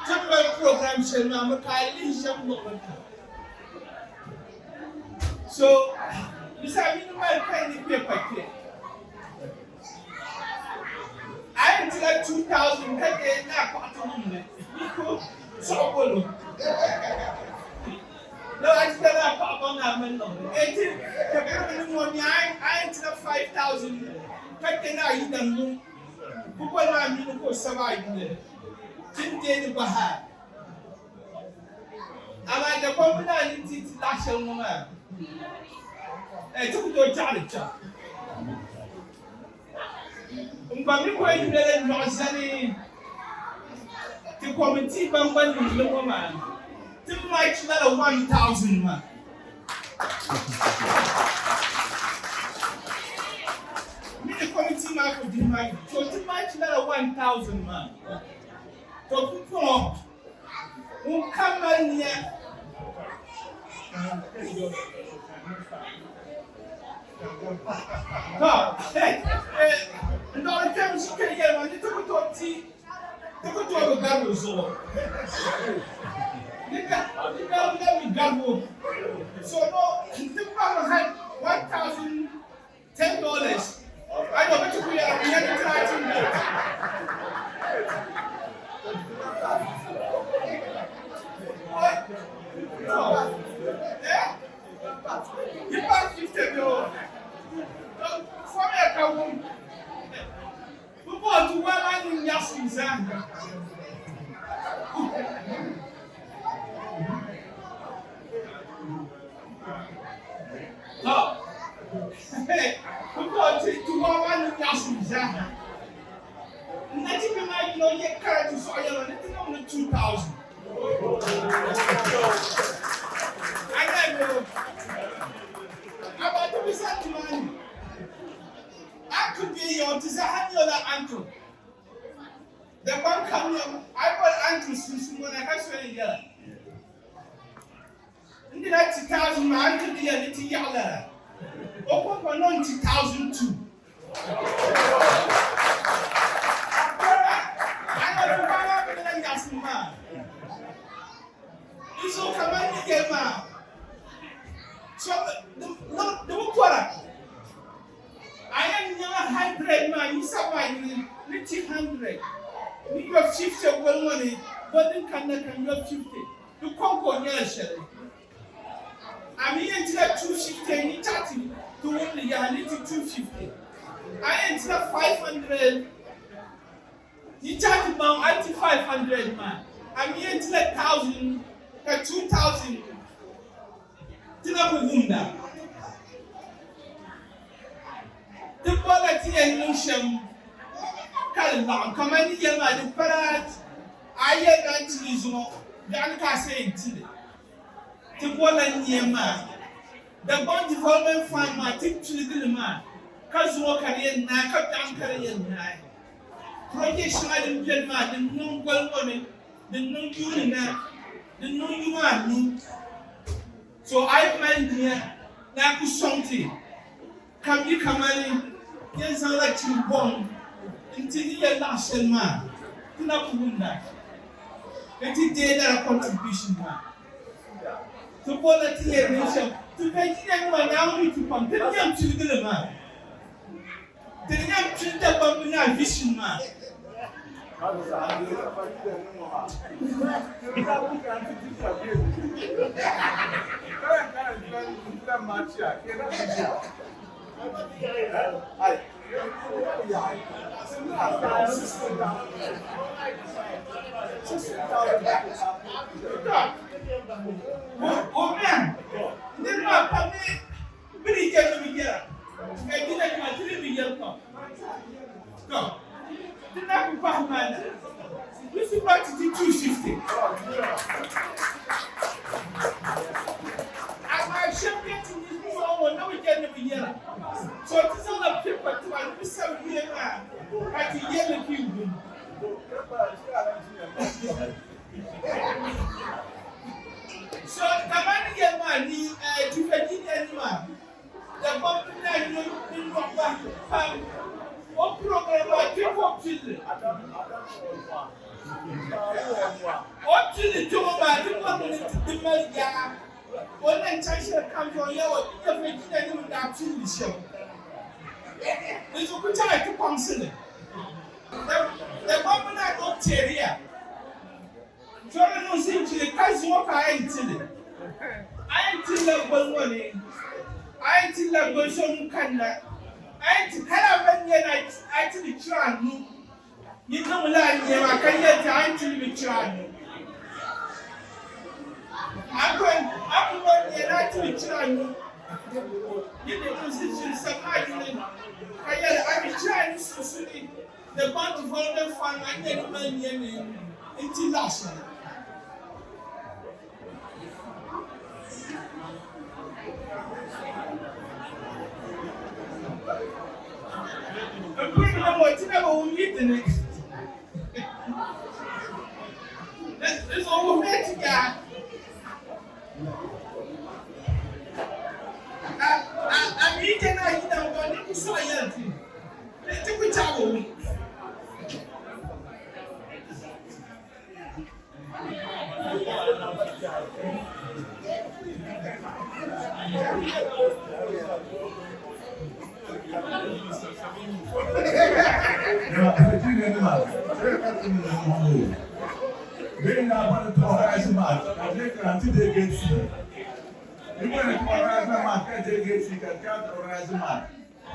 Speaker 4: ti ni mali program shɛli maa, mi ka a lihi shɛm luɣili kam. So di saha yi ni mali pen ni paper kpe, a yɛn tila 2000 ka deei ni a paɣa ti wum li ni ku suɣi bolo. No a ti tala a paɣa baŋ ni a mali liɣiri. Eti ka biribi ni ŋɔ mi a yɛn tila 5000 ka kpe ni a yidan ŋun pukoli maa mini ka o sabi a yuli ti ni deei di bahi a. Amaa Dagomba naa ni ti ti laɣ shɛli ŋɔ maa, ti ku tooi chaɣili chaŋ. N gba mi ku yɛn yuli la yɔɣu zani ti kɔmitii ban gba niŋ li ŋɔ maa ti match lala 1000 maa. Mini kɔmitii maa ku dihi maa so ti match lala 1000 maa. To pumpɔŋɔ ŋun kam mali nia To, n dɔɣiri kpɛm ʒi kpe yɛli ma ni ti ku tooi ti, ti ku tooi bi gari o zuɣu. Ni garibu la mi garibu. So no, ti kpahiri hali 1000 $10. Ayo bɛ ti ku yɛra bɛ yɛn ti a ti Yi pa 50 bɛ o. Fɔmiya ka wum. Bɛ bɔhi ti waa maa ni nyaɣisim zaa. Tɔ! Bɛ bɔhi ti ti waa maa ni nyaɣisim zaa. N na ti bi maa yino yɛ kara ti sɔɣi yɛli ni ti niŋ li 2000. A nya mi o. Amaa ti bi zani nimaani. Uncle bɛ ya o ti zaa ha nyɛ o la uncle. Dagbaŋ kam nyɛ a yi boli uncle sunsuun ŋɔ na ka so yɛn yɛla. N dina ti thousand maa uncle di yɛli ni ti yaɣi lala. O kɔŋko niŋ n ti 1002. A nyɛ o maa maa bɛ la nyaɣisim maa. Di zuɣu kamani ni yɛli maa so di bi pɔra. A yɛn nyɛla hundred maa yisa maa yuli ni ti hundred ni yɔ fifty goli ŋɔ ni bɔ din kanna ka n yɔ fifty di kɔŋko nyɛla shɛli. A mi yɛn tila 250 ni chaɣi ti ti wumli yaha ni ti 250. A yɛn tila 500 ni chaɣi ti baŋ a ti 500 maa. A mi yɛn tila 1000 ka 2000 ti na ku wumda. Ti bɔrila ti yɛn niŋ shɛm ka di laɣim kamani ni yɛli maa di pala a yɛli ni a ni ti li zuŋɔ biɛɣuni ka a sa yɛn ti li. Ti bɔrila nia maa Dagbaŋ Development Fund maa ti piligi li maa ka zuŋɔ ka di yɛn naai ka biɛɣuni ka di yɛn naai. Project shɛŋa din beni maa din niŋ goli ŋɔ ni, din niŋ yuuni na, din niŋ yuma anu. So a yi mali nia ni a ku sɔŋ ti ka mi kamani yɛn zaŋla chim bɔŋ n-ti ni yɛn laɣi shɛli maa, ti na ku wumda ni ti deei lala contribution maa. Ti bɔrila ti yɛn niŋ shɛm. Ti Virginia nima Naawuni yi ti pam, ti ni yɛn piligi li maa. Ti ni yɛn pili Dagbamb ni a vision maa. O man, niriba pam ni bɛ ni yɛli ni bɛ yɛra, ka jina nima ti ni bi yɛli pam. Tɔ! yɛra. So ti zaŋla paper tiba ni bɛ sabi yuya maa ka ti yɛli ka yi wum. So kamani yɛli maa ni Tifɛjinia nima Dagbamb ni daa nyo ninmɔhi bahi pam o program maa ti ka o pilli. O pilli kpɛŋɔ maa ti bɔrimi ni di mali yaa. O ni lahi chaŋ shɛli kam zuɣu Yawɛ Tifɛjinia nima n daa pilli shɛm. Di zuɣu ku chaŋya ti kpaŋsi li. Dagbamb ni daa o teeriya. Chɔri niŋ zinchili ka zuŋɔ ka a yɛn ti li. A yɛn ti li la goli ŋɔ ni, a yɛn ti li la goli so ŋun kanna, a yɛn ti ka lahi mali nya ni a ti li chira anu. Yi niŋmi la a nia maa ka yɛli ti a yɛn ti li mi chira anu. A ku a ku mali nia ni a ti li chira anu. Yi ni niŋ zinchili sab maa yuli ka yɛli a mi chira anu sunsuuni. The Bank Development Fund maa nyɛ di mali nia ni n-ti laɣ shɛli. N pun ni ŋɔ ti na bi wum yi dini. Di zuɣu wuhimiya ti yaa. A mi yi je ni a yina ŋɔ ni ku sɔɣi yɛli ti. Ti ku chaɣ bi wum.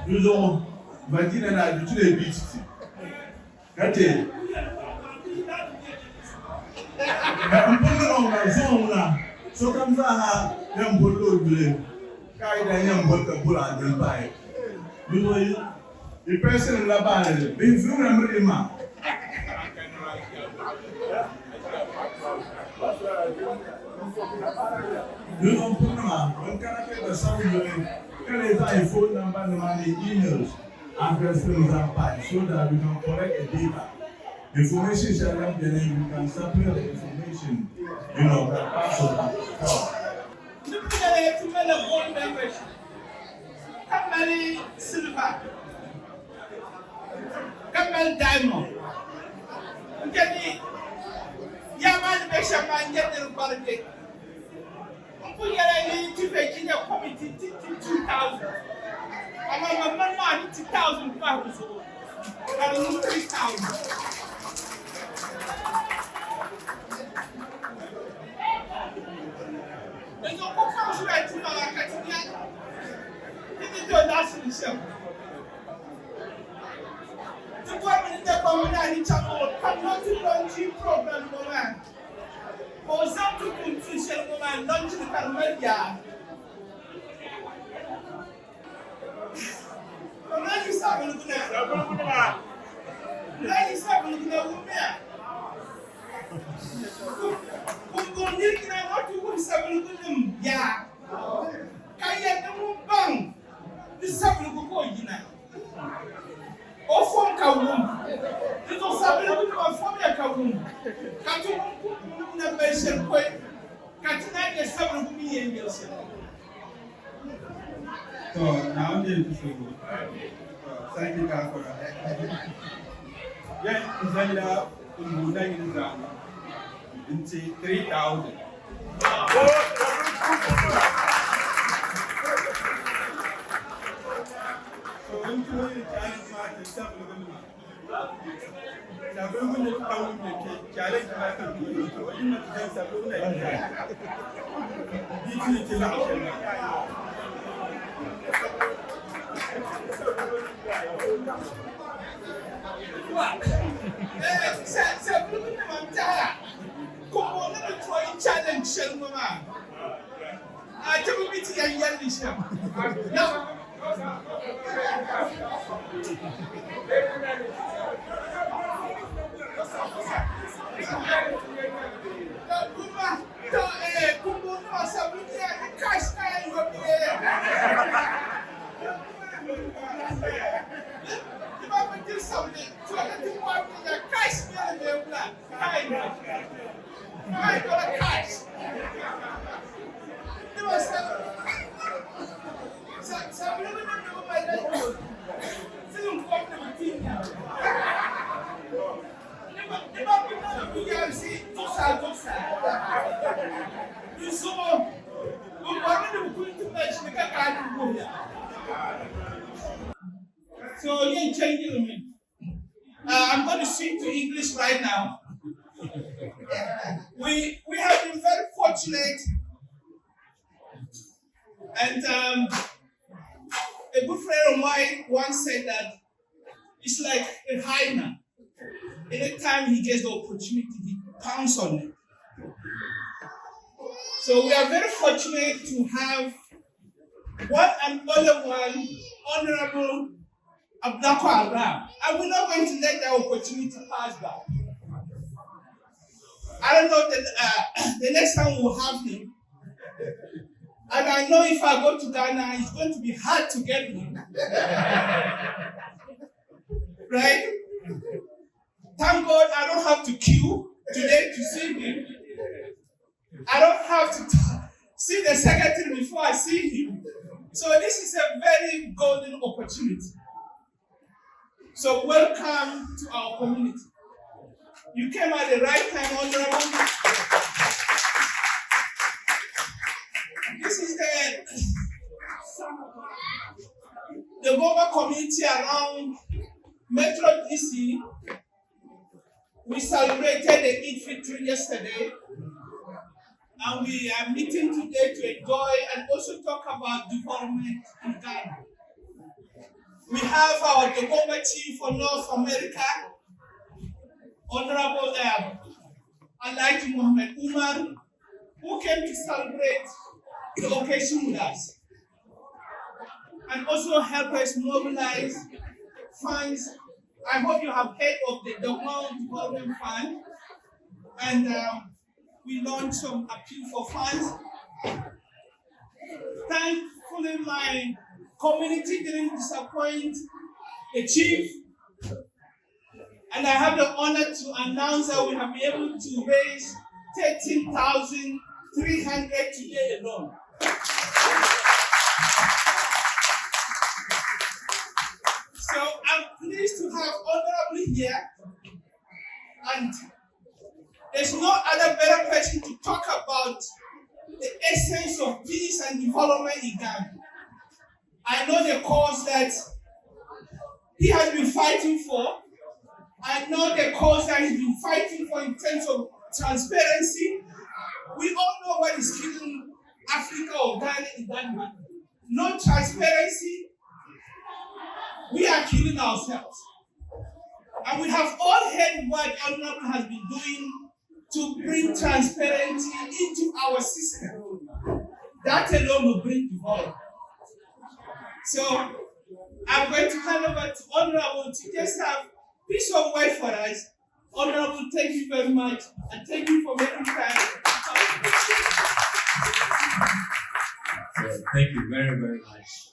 Speaker 5: Dinzuɣu Madina naa du ti leei bia ti ti, ka ti ka m pun niŋ ŋuna zuŋɔ ŋuna sokam zaaha yɛn bolila o yuli, ka a yi daa yɛn boli ka bol a dini pahi. Dinzuɣu yi pɛlisinim la baani bihi viŋ na miri yi ma. Dinzuɣu m pun niŋ a, bɛn kana ka yi gba sabi yuli. Ka lee zaŋ yi phone number nima ni emails address nim zaŋ pahi so that we can collect the data. Information shɛli din beni we can supplement the information you know ka pass on to.
Speaker 4: Ni bi nyɛla ti malila gold membership ka mali silver ka mali diamond n je ni yaa maa ni be shɛm maa n je ni di gbarigi. N kuli nyɛla ni ti Virginia Committee ti ti 2000, amaa man mani maa ni ti 1000 pahi di zuɣu ka di niŋ 3000. Di zuɣu ku kpaŋsila ti maŋa ka ti nya ti ni tooi laɣisi li shɛm. Ti bɔrimi ni Dagbamba ni a ni chaŋ ŋɔ ka nɔti launching program ŋɔ maa. Ka o zaŋ ti kum tuun shɛli ŋɔ maa n-launch li ka di mali yaa. To Naa Yisa Abiligu na, Naa Yisa Abiligu na wummiya, Kumbuŋ nirina ŋɔ ti wuhi sabiligunim yaa, ka yɛli ni ŋun baŋ ni sabiligu ka o yina. O fom ka wum. Di zuɣu sabiligu nima fomya ka wum, ka ti wum kumbuŋ nim na mali shɛli pɔi ka ti naan nya sabiligu mi yɛn yɛli shɛli.
Speaker 7: To, Naawuni deei ti suhigu. To, sariki ka a kɔra. Yɛn n zalila kumbuŋ nayili zaani nti 3000. So n tuhi challenge maa ti sabiligu nima. Sabiligu ni pa ŋun be kpe challenge maa ka tuhi ni o yi na ti zaŋ sabiligu na yi zaa di ti ni ti laɣim shɛli maa.
Speaker 4: Sabiligu nima n tɛhira Kumbuŋ ni bi tuhi challenge shɛli ŋɔ maa a ti bi mi ti yɛn yɛli li shɛm. wuhiya. So yɛn change mi. I'm going to switch to English right now. We have been very fortunate, and a good friend of mine once said that it's like a hyena. Anytime he gets the opportunity, he pounces on it. So we are very fortunate to have one and only one Honorable Ablakwa Abraham. And we're not going to let that opportunity pass by. I don't know the next time we'll have him. And I know if I go to Ghana, it's going to be hard to get him. Right? Thank God I don't have to queue today to see him. I don't have to see the secretary before I see him. So this is a very golden opportunity. So welcome to our community. You came at the right time, Honorable. This is the Dagomba community around Metro DC. We celebrated the Eid Fitr yesterday, and we are meeting today to enjoy and also talk about development in Ghana. We have our Dagomba chief for North America, Honorable Alhaji Mohammed Umar, who came to celebrate the occasion with us and also help us mobilize funds. I hope you have heard of the Dogon Development Fund, and we launched some appeal for funds. Thankfully, my community didn't disappoint the chief, and I have the honor to announce that we have been able to raise 13,300 today alone. So I'm pleased to have Honorable here, and there's no other better person to talk about the essence of peace and development in Ghana. I know the cause that he has been fighting for. I know the cause that he's been fighting for in terms of transparency. We all know what is killing Africa or Ghana in that manner. No transparency. We are killing ourselves. And we have all heard what Honorable has been doing to bring transparency into our system. That alone will bring development. So I'm going to hand over to Honorable to just have piece of work for us. Honorable, thank you very much, and thank you for making time.
Speaker 8: So thank you very, very much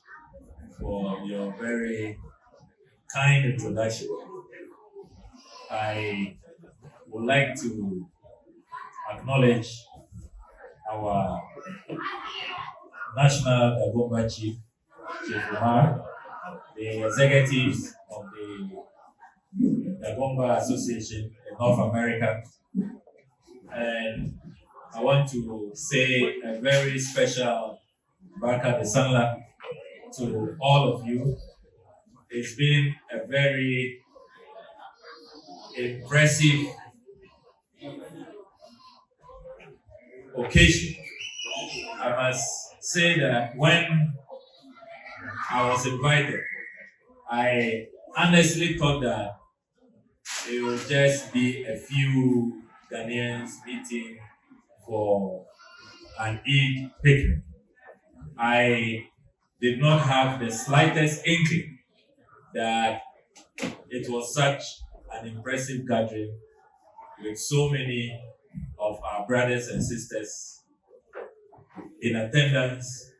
Speaker 8: for your very kind introduction. I would like to acknowledge our National Dagomba Chief, Chief Umar, the executives of the Dagomba Association in North America, and I want to say a very special Barka da Sallah to all of you. It's been a very impressive occasion. I must say that when I was invited, I honestly thought that it would just be a few Ghanaians meeting for an Eid picnic. I did not have the slightest inkling that it was such an impressive gathering with so many of our brothers and sisters in attendance,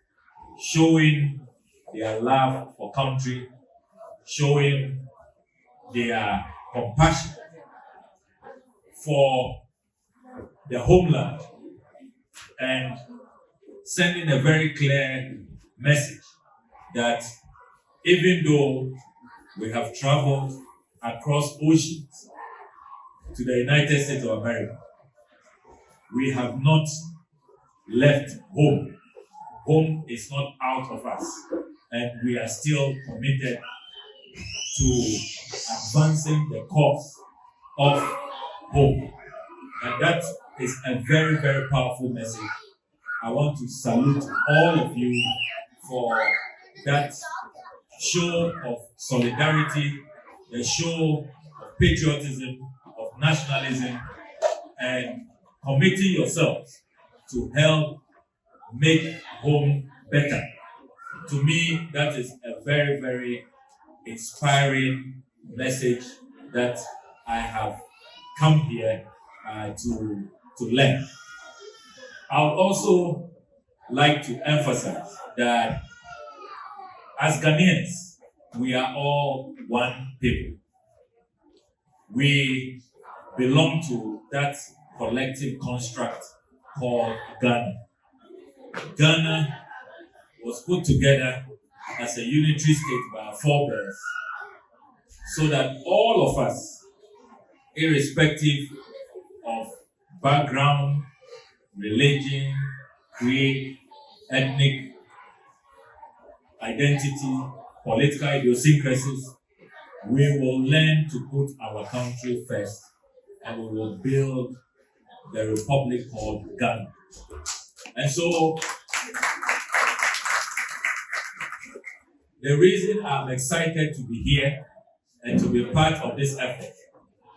Speaker 8: showing their love for country, showing their compassion for the homeland, and sending a very clear message that even though we have traveled across oceans to the United States of America, we have not left home. Home is not out of us, and we are still committed to advancing the cause of home. And that is a very, very powerful message. I want to salute all of you for that show of solidarity, the show of patriotism, of nationalism, and committing yourselves to help make home better. To me, that is a very, very inspiring message that I have come here to learn. I would also like to emphasize that as Ghanaians, we are all one people. We belong to that collective construct called Ghana. Ghana was put together as a unitary state by our forebears so that all of us, irrespective of background, religion, creed, ethnic identity, political idiosyncrasies, we will learn to put our country first and we will build the republic called Ghana. And so, the reason I'm excited to be here and to be part of this effort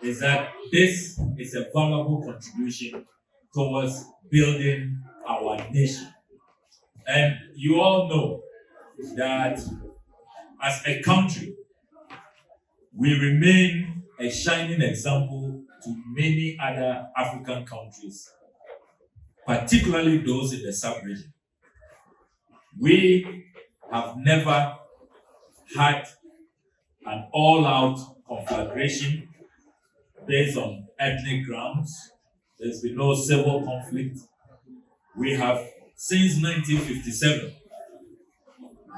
Speaker 8: is that this is a valuable contribution towards building our nation. And you all know that as a country, we remain a shining example to many other African countries, particularly those in the sub-region. We have never had an all-out conflagration based on ethnic grounds. There's been no civil conflict. We have, since 1957,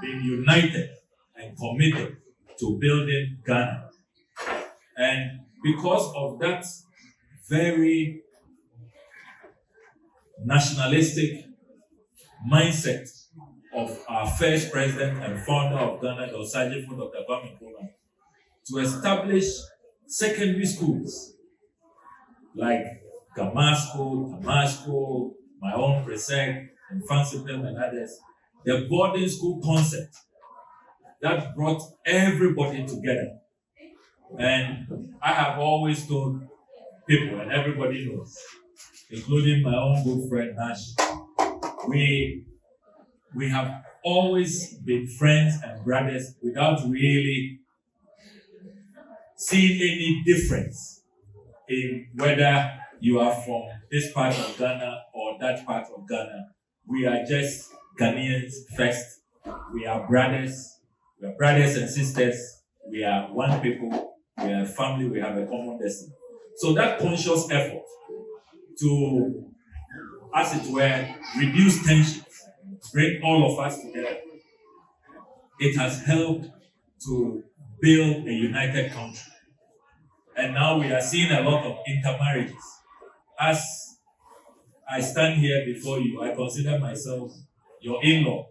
Speaker 8: been united and committed to building Ghana. And because of that very nationalistic mindset of our first president and founder of Ghana, the Osagyefo Dr. Kwame Nkrumah, to establish secondary schools like Ghanasco, Tamasco, my own Presec, and Mfantsipim and others, the boarding school concept that brought everybody together. And I have always told people, and everybody knows, including my own good friend Nash, we have always been friends and brothers without really seeing any difference in whether you are from this part of Ghana or that part of Ghana. We are just Ghanaians first. We are brothers. We are brothers and sisters. We are one people. We are a family. We have a common destiny. So that conscious effort to, as it were, reduce tensions, bring all of us together, it has helped to build a united country. And now we are seeing a lot of intermarriages. As I stand here before you, I consider myself your in-law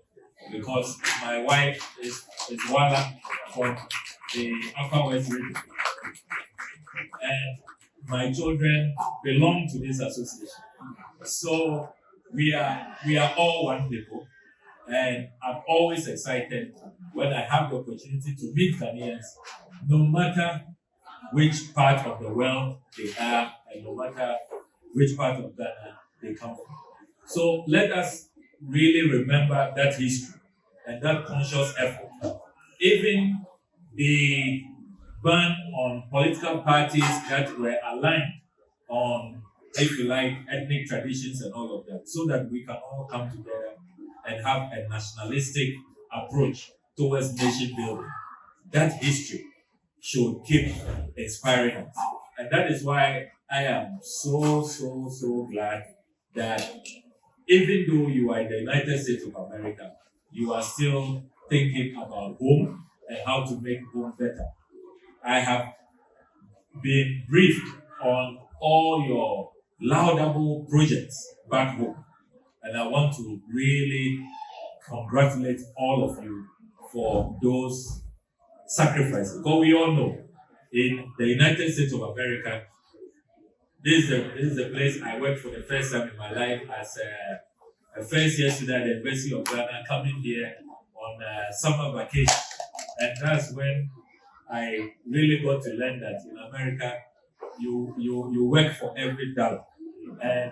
Speaker 8: because my wife is Wala from the Upper West region. And my children belong to this association. So we are all one people. And I'm always excited when I have the opportunity to meet Ghanaians, no matter which part of the world they are and no matter which part of Ghana they come from. So let us really remember that history and that conscious effort. Even the ban on political parties that were aligned on, if you like, ethnic traditions and all of that, so that we can all come together and have a nationalistic approach towards nation building. That history should keep inspiring us. And that is why I am so, so, so glad that even though you are in the United States of America, you are still thinking about home and how to make home better. I have been briefed on all your laudable projects back home. And I want to really congratulate all of you for those sacrifices. Because we all know in the United States of America, this is the place I worked for the first time in my life as a first year student at the University of Ghana, coming here on summer vacation. And that's when I really got to learn that in America, you work for every dollar and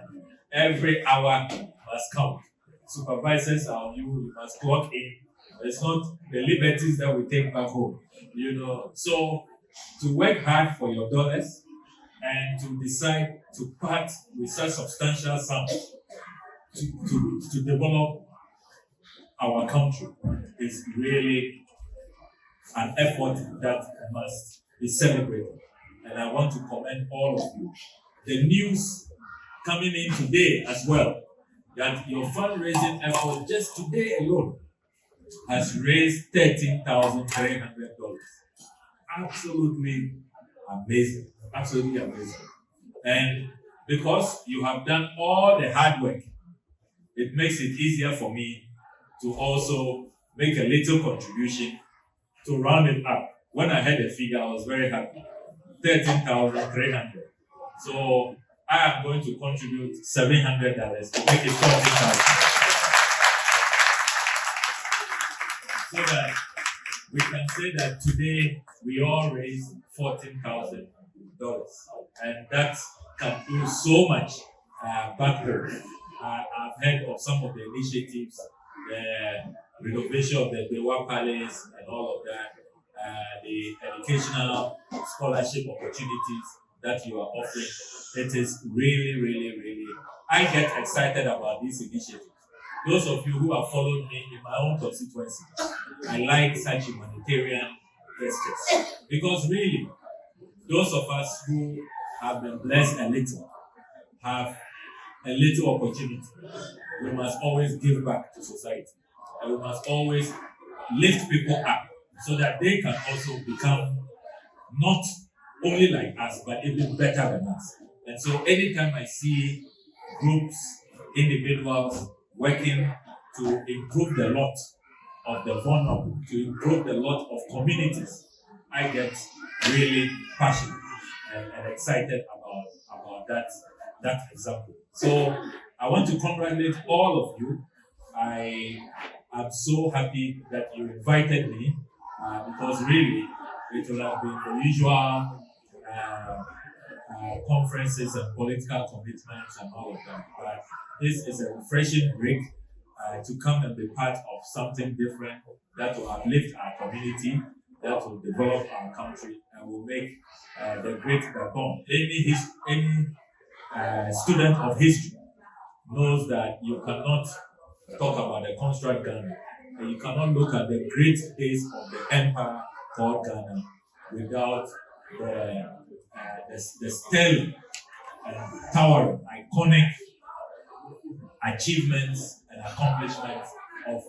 Speaker 8: every hour must count. Supervisors are on you, you must clock in. It's not the liberties that we take back home, you know. So to work hard for your dollars and to decide to part with such substantial sums to develop our country is really an effort that must be celebrated. And I want to commend all of you. The news coming in today as well, that your fundraising effort just today alone has raised $13,300. Absolutely amazing. Absolutely amazing. And because you have done all the hard work, it makes it easier for me to also make a little contribution to round it up. When I heard the figure, I was very happy. 13,300. So I am going to contribute $700 to make it 14,000. So that we can say that today we all raised $14,000. And that can do so much back home. I've heard of some of the initiatives, the renovation of the Gbewaa Palace and all of that, the educational scholarship opportunities that you are offering. It is really, really, really, I get excited about these initiatives. Those of you who have followed me in my own constituency, I like such humanitarian gestures. Because really, those of us who have been blessed a little, have a little opportunity, we must always give back to society. And we must always lift people up so that they can also become not only like us, but even better than us. And so anytime I see groups, individuals working to improve the lot of the vulnerable, to improve the lot of communities, I get really passionate and excited about that example. So I want to congratulate all of you. I am so happy that you invited me, because really it will have been the usual conferences and political commitments and all of that. But this is a refreshing break to come and be part of something different that will uplift our community, that will develop our country, and will make the great Dagbon. Any student of history knows that you cannot talk about the construct Ghana, and you cannot look at the great days of the empire called Ghana without the sterling and towering, iconic achievements and accomplishments of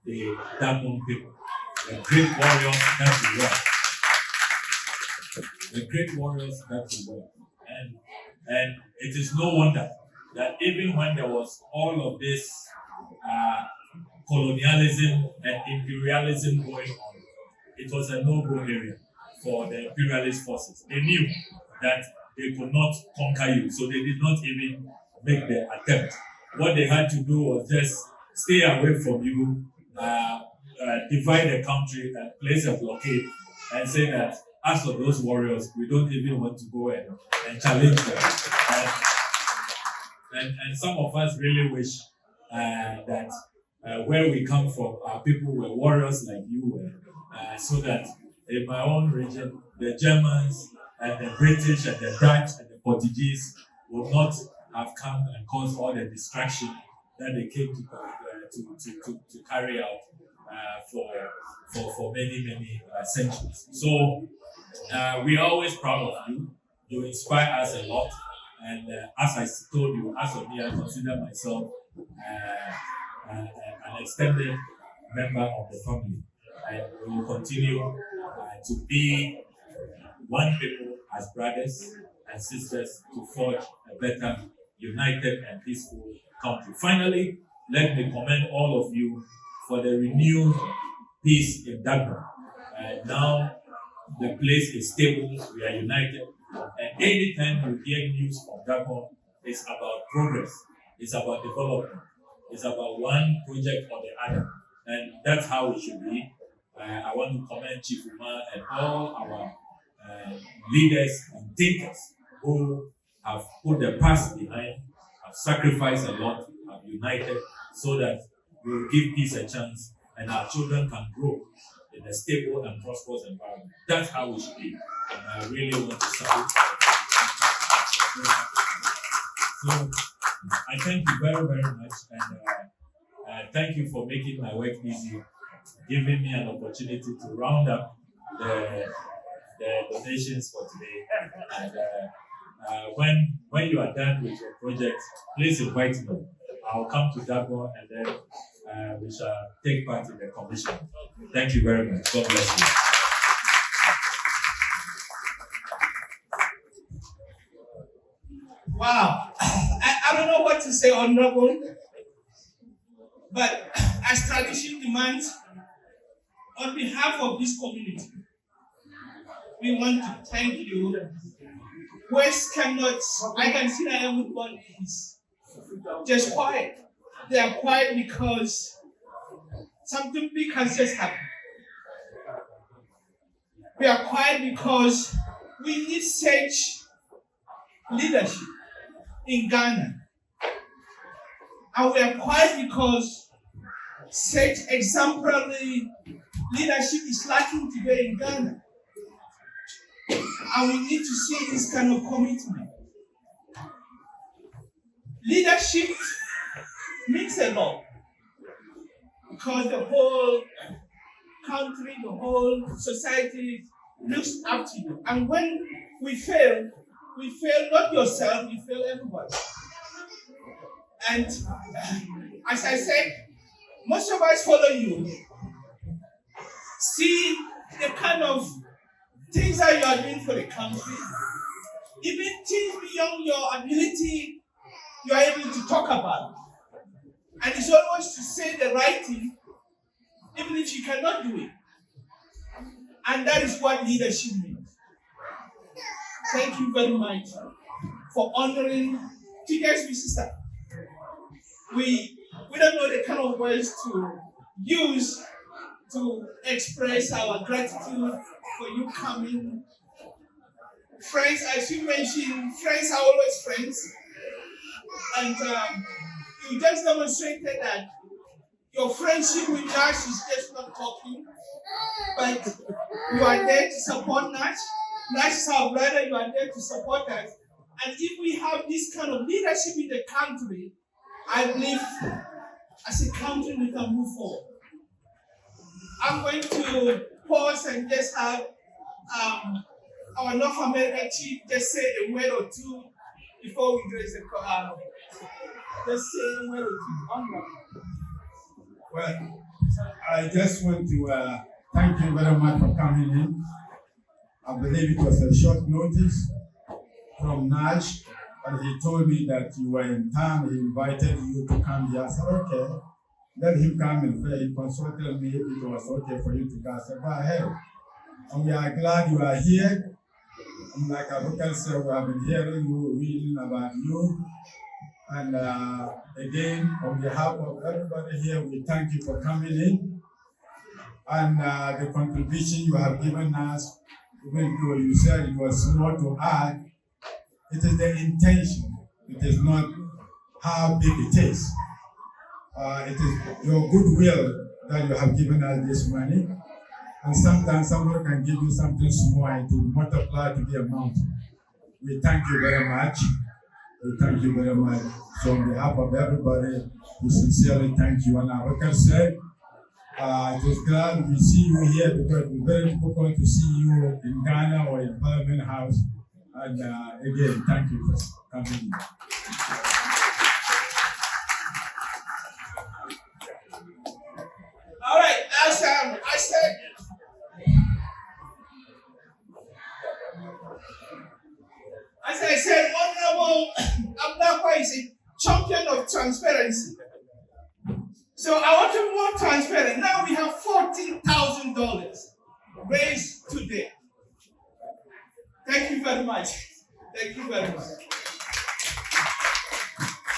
Speaker 8: the Dagbon people, the great warriors that we were. The great warriors that we were. And it is no wonder that even when there was all of this colonialism and imperialism going on, it was a no-go area for the imperialist forces. They knew that they could not conquer you, so they did not even make the attempt. What they had to do was just stay away from you, divide the country and place a blockade and say that as for those warriors, we don't even want to go and challenge them. And some of us really wish that where we come from, our people were warriors like you were, so that in my own region, the Germans and the British and the Dutch and the Portuguese would not have come and caused all the destruction that they came to carry out for many, many centuries. So we are always proud of you. You inspire us a lot. And as I told you, as of me, I consider myself an extended member of the family. And we will continue to be one people as brothers and sisters to forge a better, united and peaceful country. Finally, let me commend all of you for the renewed peace in Dagbon. Now the place is stable, we are united, and anytime you hear news from Dagbon, it's about progress, it's about development, it's about one project or the other, and that's how it should be. I want to commend Chief Umar and all our leaders and thinkers who have put the past behind, have sacrificed a lot, have united so that we will give peace a chance and our children can grow in a stable and prosperous environment. That's how we should be. And I really want to salute. So I thank you very, very much. And thank you for making my work easy, giving me an opportunity to round up the donations for today. And when you are done with your project, please invite me. I'll come to Dagbon and then we shall take part in the commission. Thank you very much. God bless you.
Speaker 4: Wow. I don't know what to say, Honorable, but as tradition demands, on behalf of this community, we want to thank you. Words cannot, I can see that everyone is just quiet. They are quiet because something big has just happened. We are quiet because we need such leadership in Ghana. And we are quiet because such exemplary leadership is lacking today in Ghana. And we need to see this kind of commitment. Leadership means a lot because the whole country, the whole society looks up to you. And when we fail not yourself, you fail everybody. And as I said, most of us follow you, see the kind of things that you are doing for the country, even things beyond your ability, you are able to talk about. And it's always to say the right thing, even if you cannot do it. And that is what leadership means. Thank you very much for honoring TKSB sister. We don't know the kind of words to use to express our gratitude for you coming. Friends, as you mentioned, friends are always friends. And you just demonstrated that your friendship with Nash is just not talking, but you are there to support Nash. Nash is our brother, you are there to support us. And if we have this kind of leadership in the country, I believe as a country we can move forward. I'm going to pause and just have our North America chief just say a word or two before we grace the call. Just say a word or two.
Speaker 5: Well, I just want to thank you very much for coming in. I believe it was a short notice from Nash, and he told me that you were in town. He invited you to come here. I said, okay, let him come and he consulted me if it was okay for you to go. I said, go ahead. And we are glad you are here. And like Abubakar said, we have been hearing you, reading about you. And again, on behalf of everybody here, we thank you for coming in. And the contribution you have given us, even though you said it was small to add, it is the intention. It is not how big it is. It is your goodwill that you have given us this money. And sometimes someone can give you something small and to multiply to be a mountain. We thank you very much. We thank you very much. So on behalf of everybody, we sincerely thank you. And I can say, it is glad we see you here because it's very difficult to see you in Ghana or in Parliament House. And again, thank you for coming in.
Speaker 4: All right, as I said, as I said, Honorable Ablakwa is a champion of transparency. So I want to be more transparent. Now we have $14,000 raised today. Thank you very much. Thank you very much.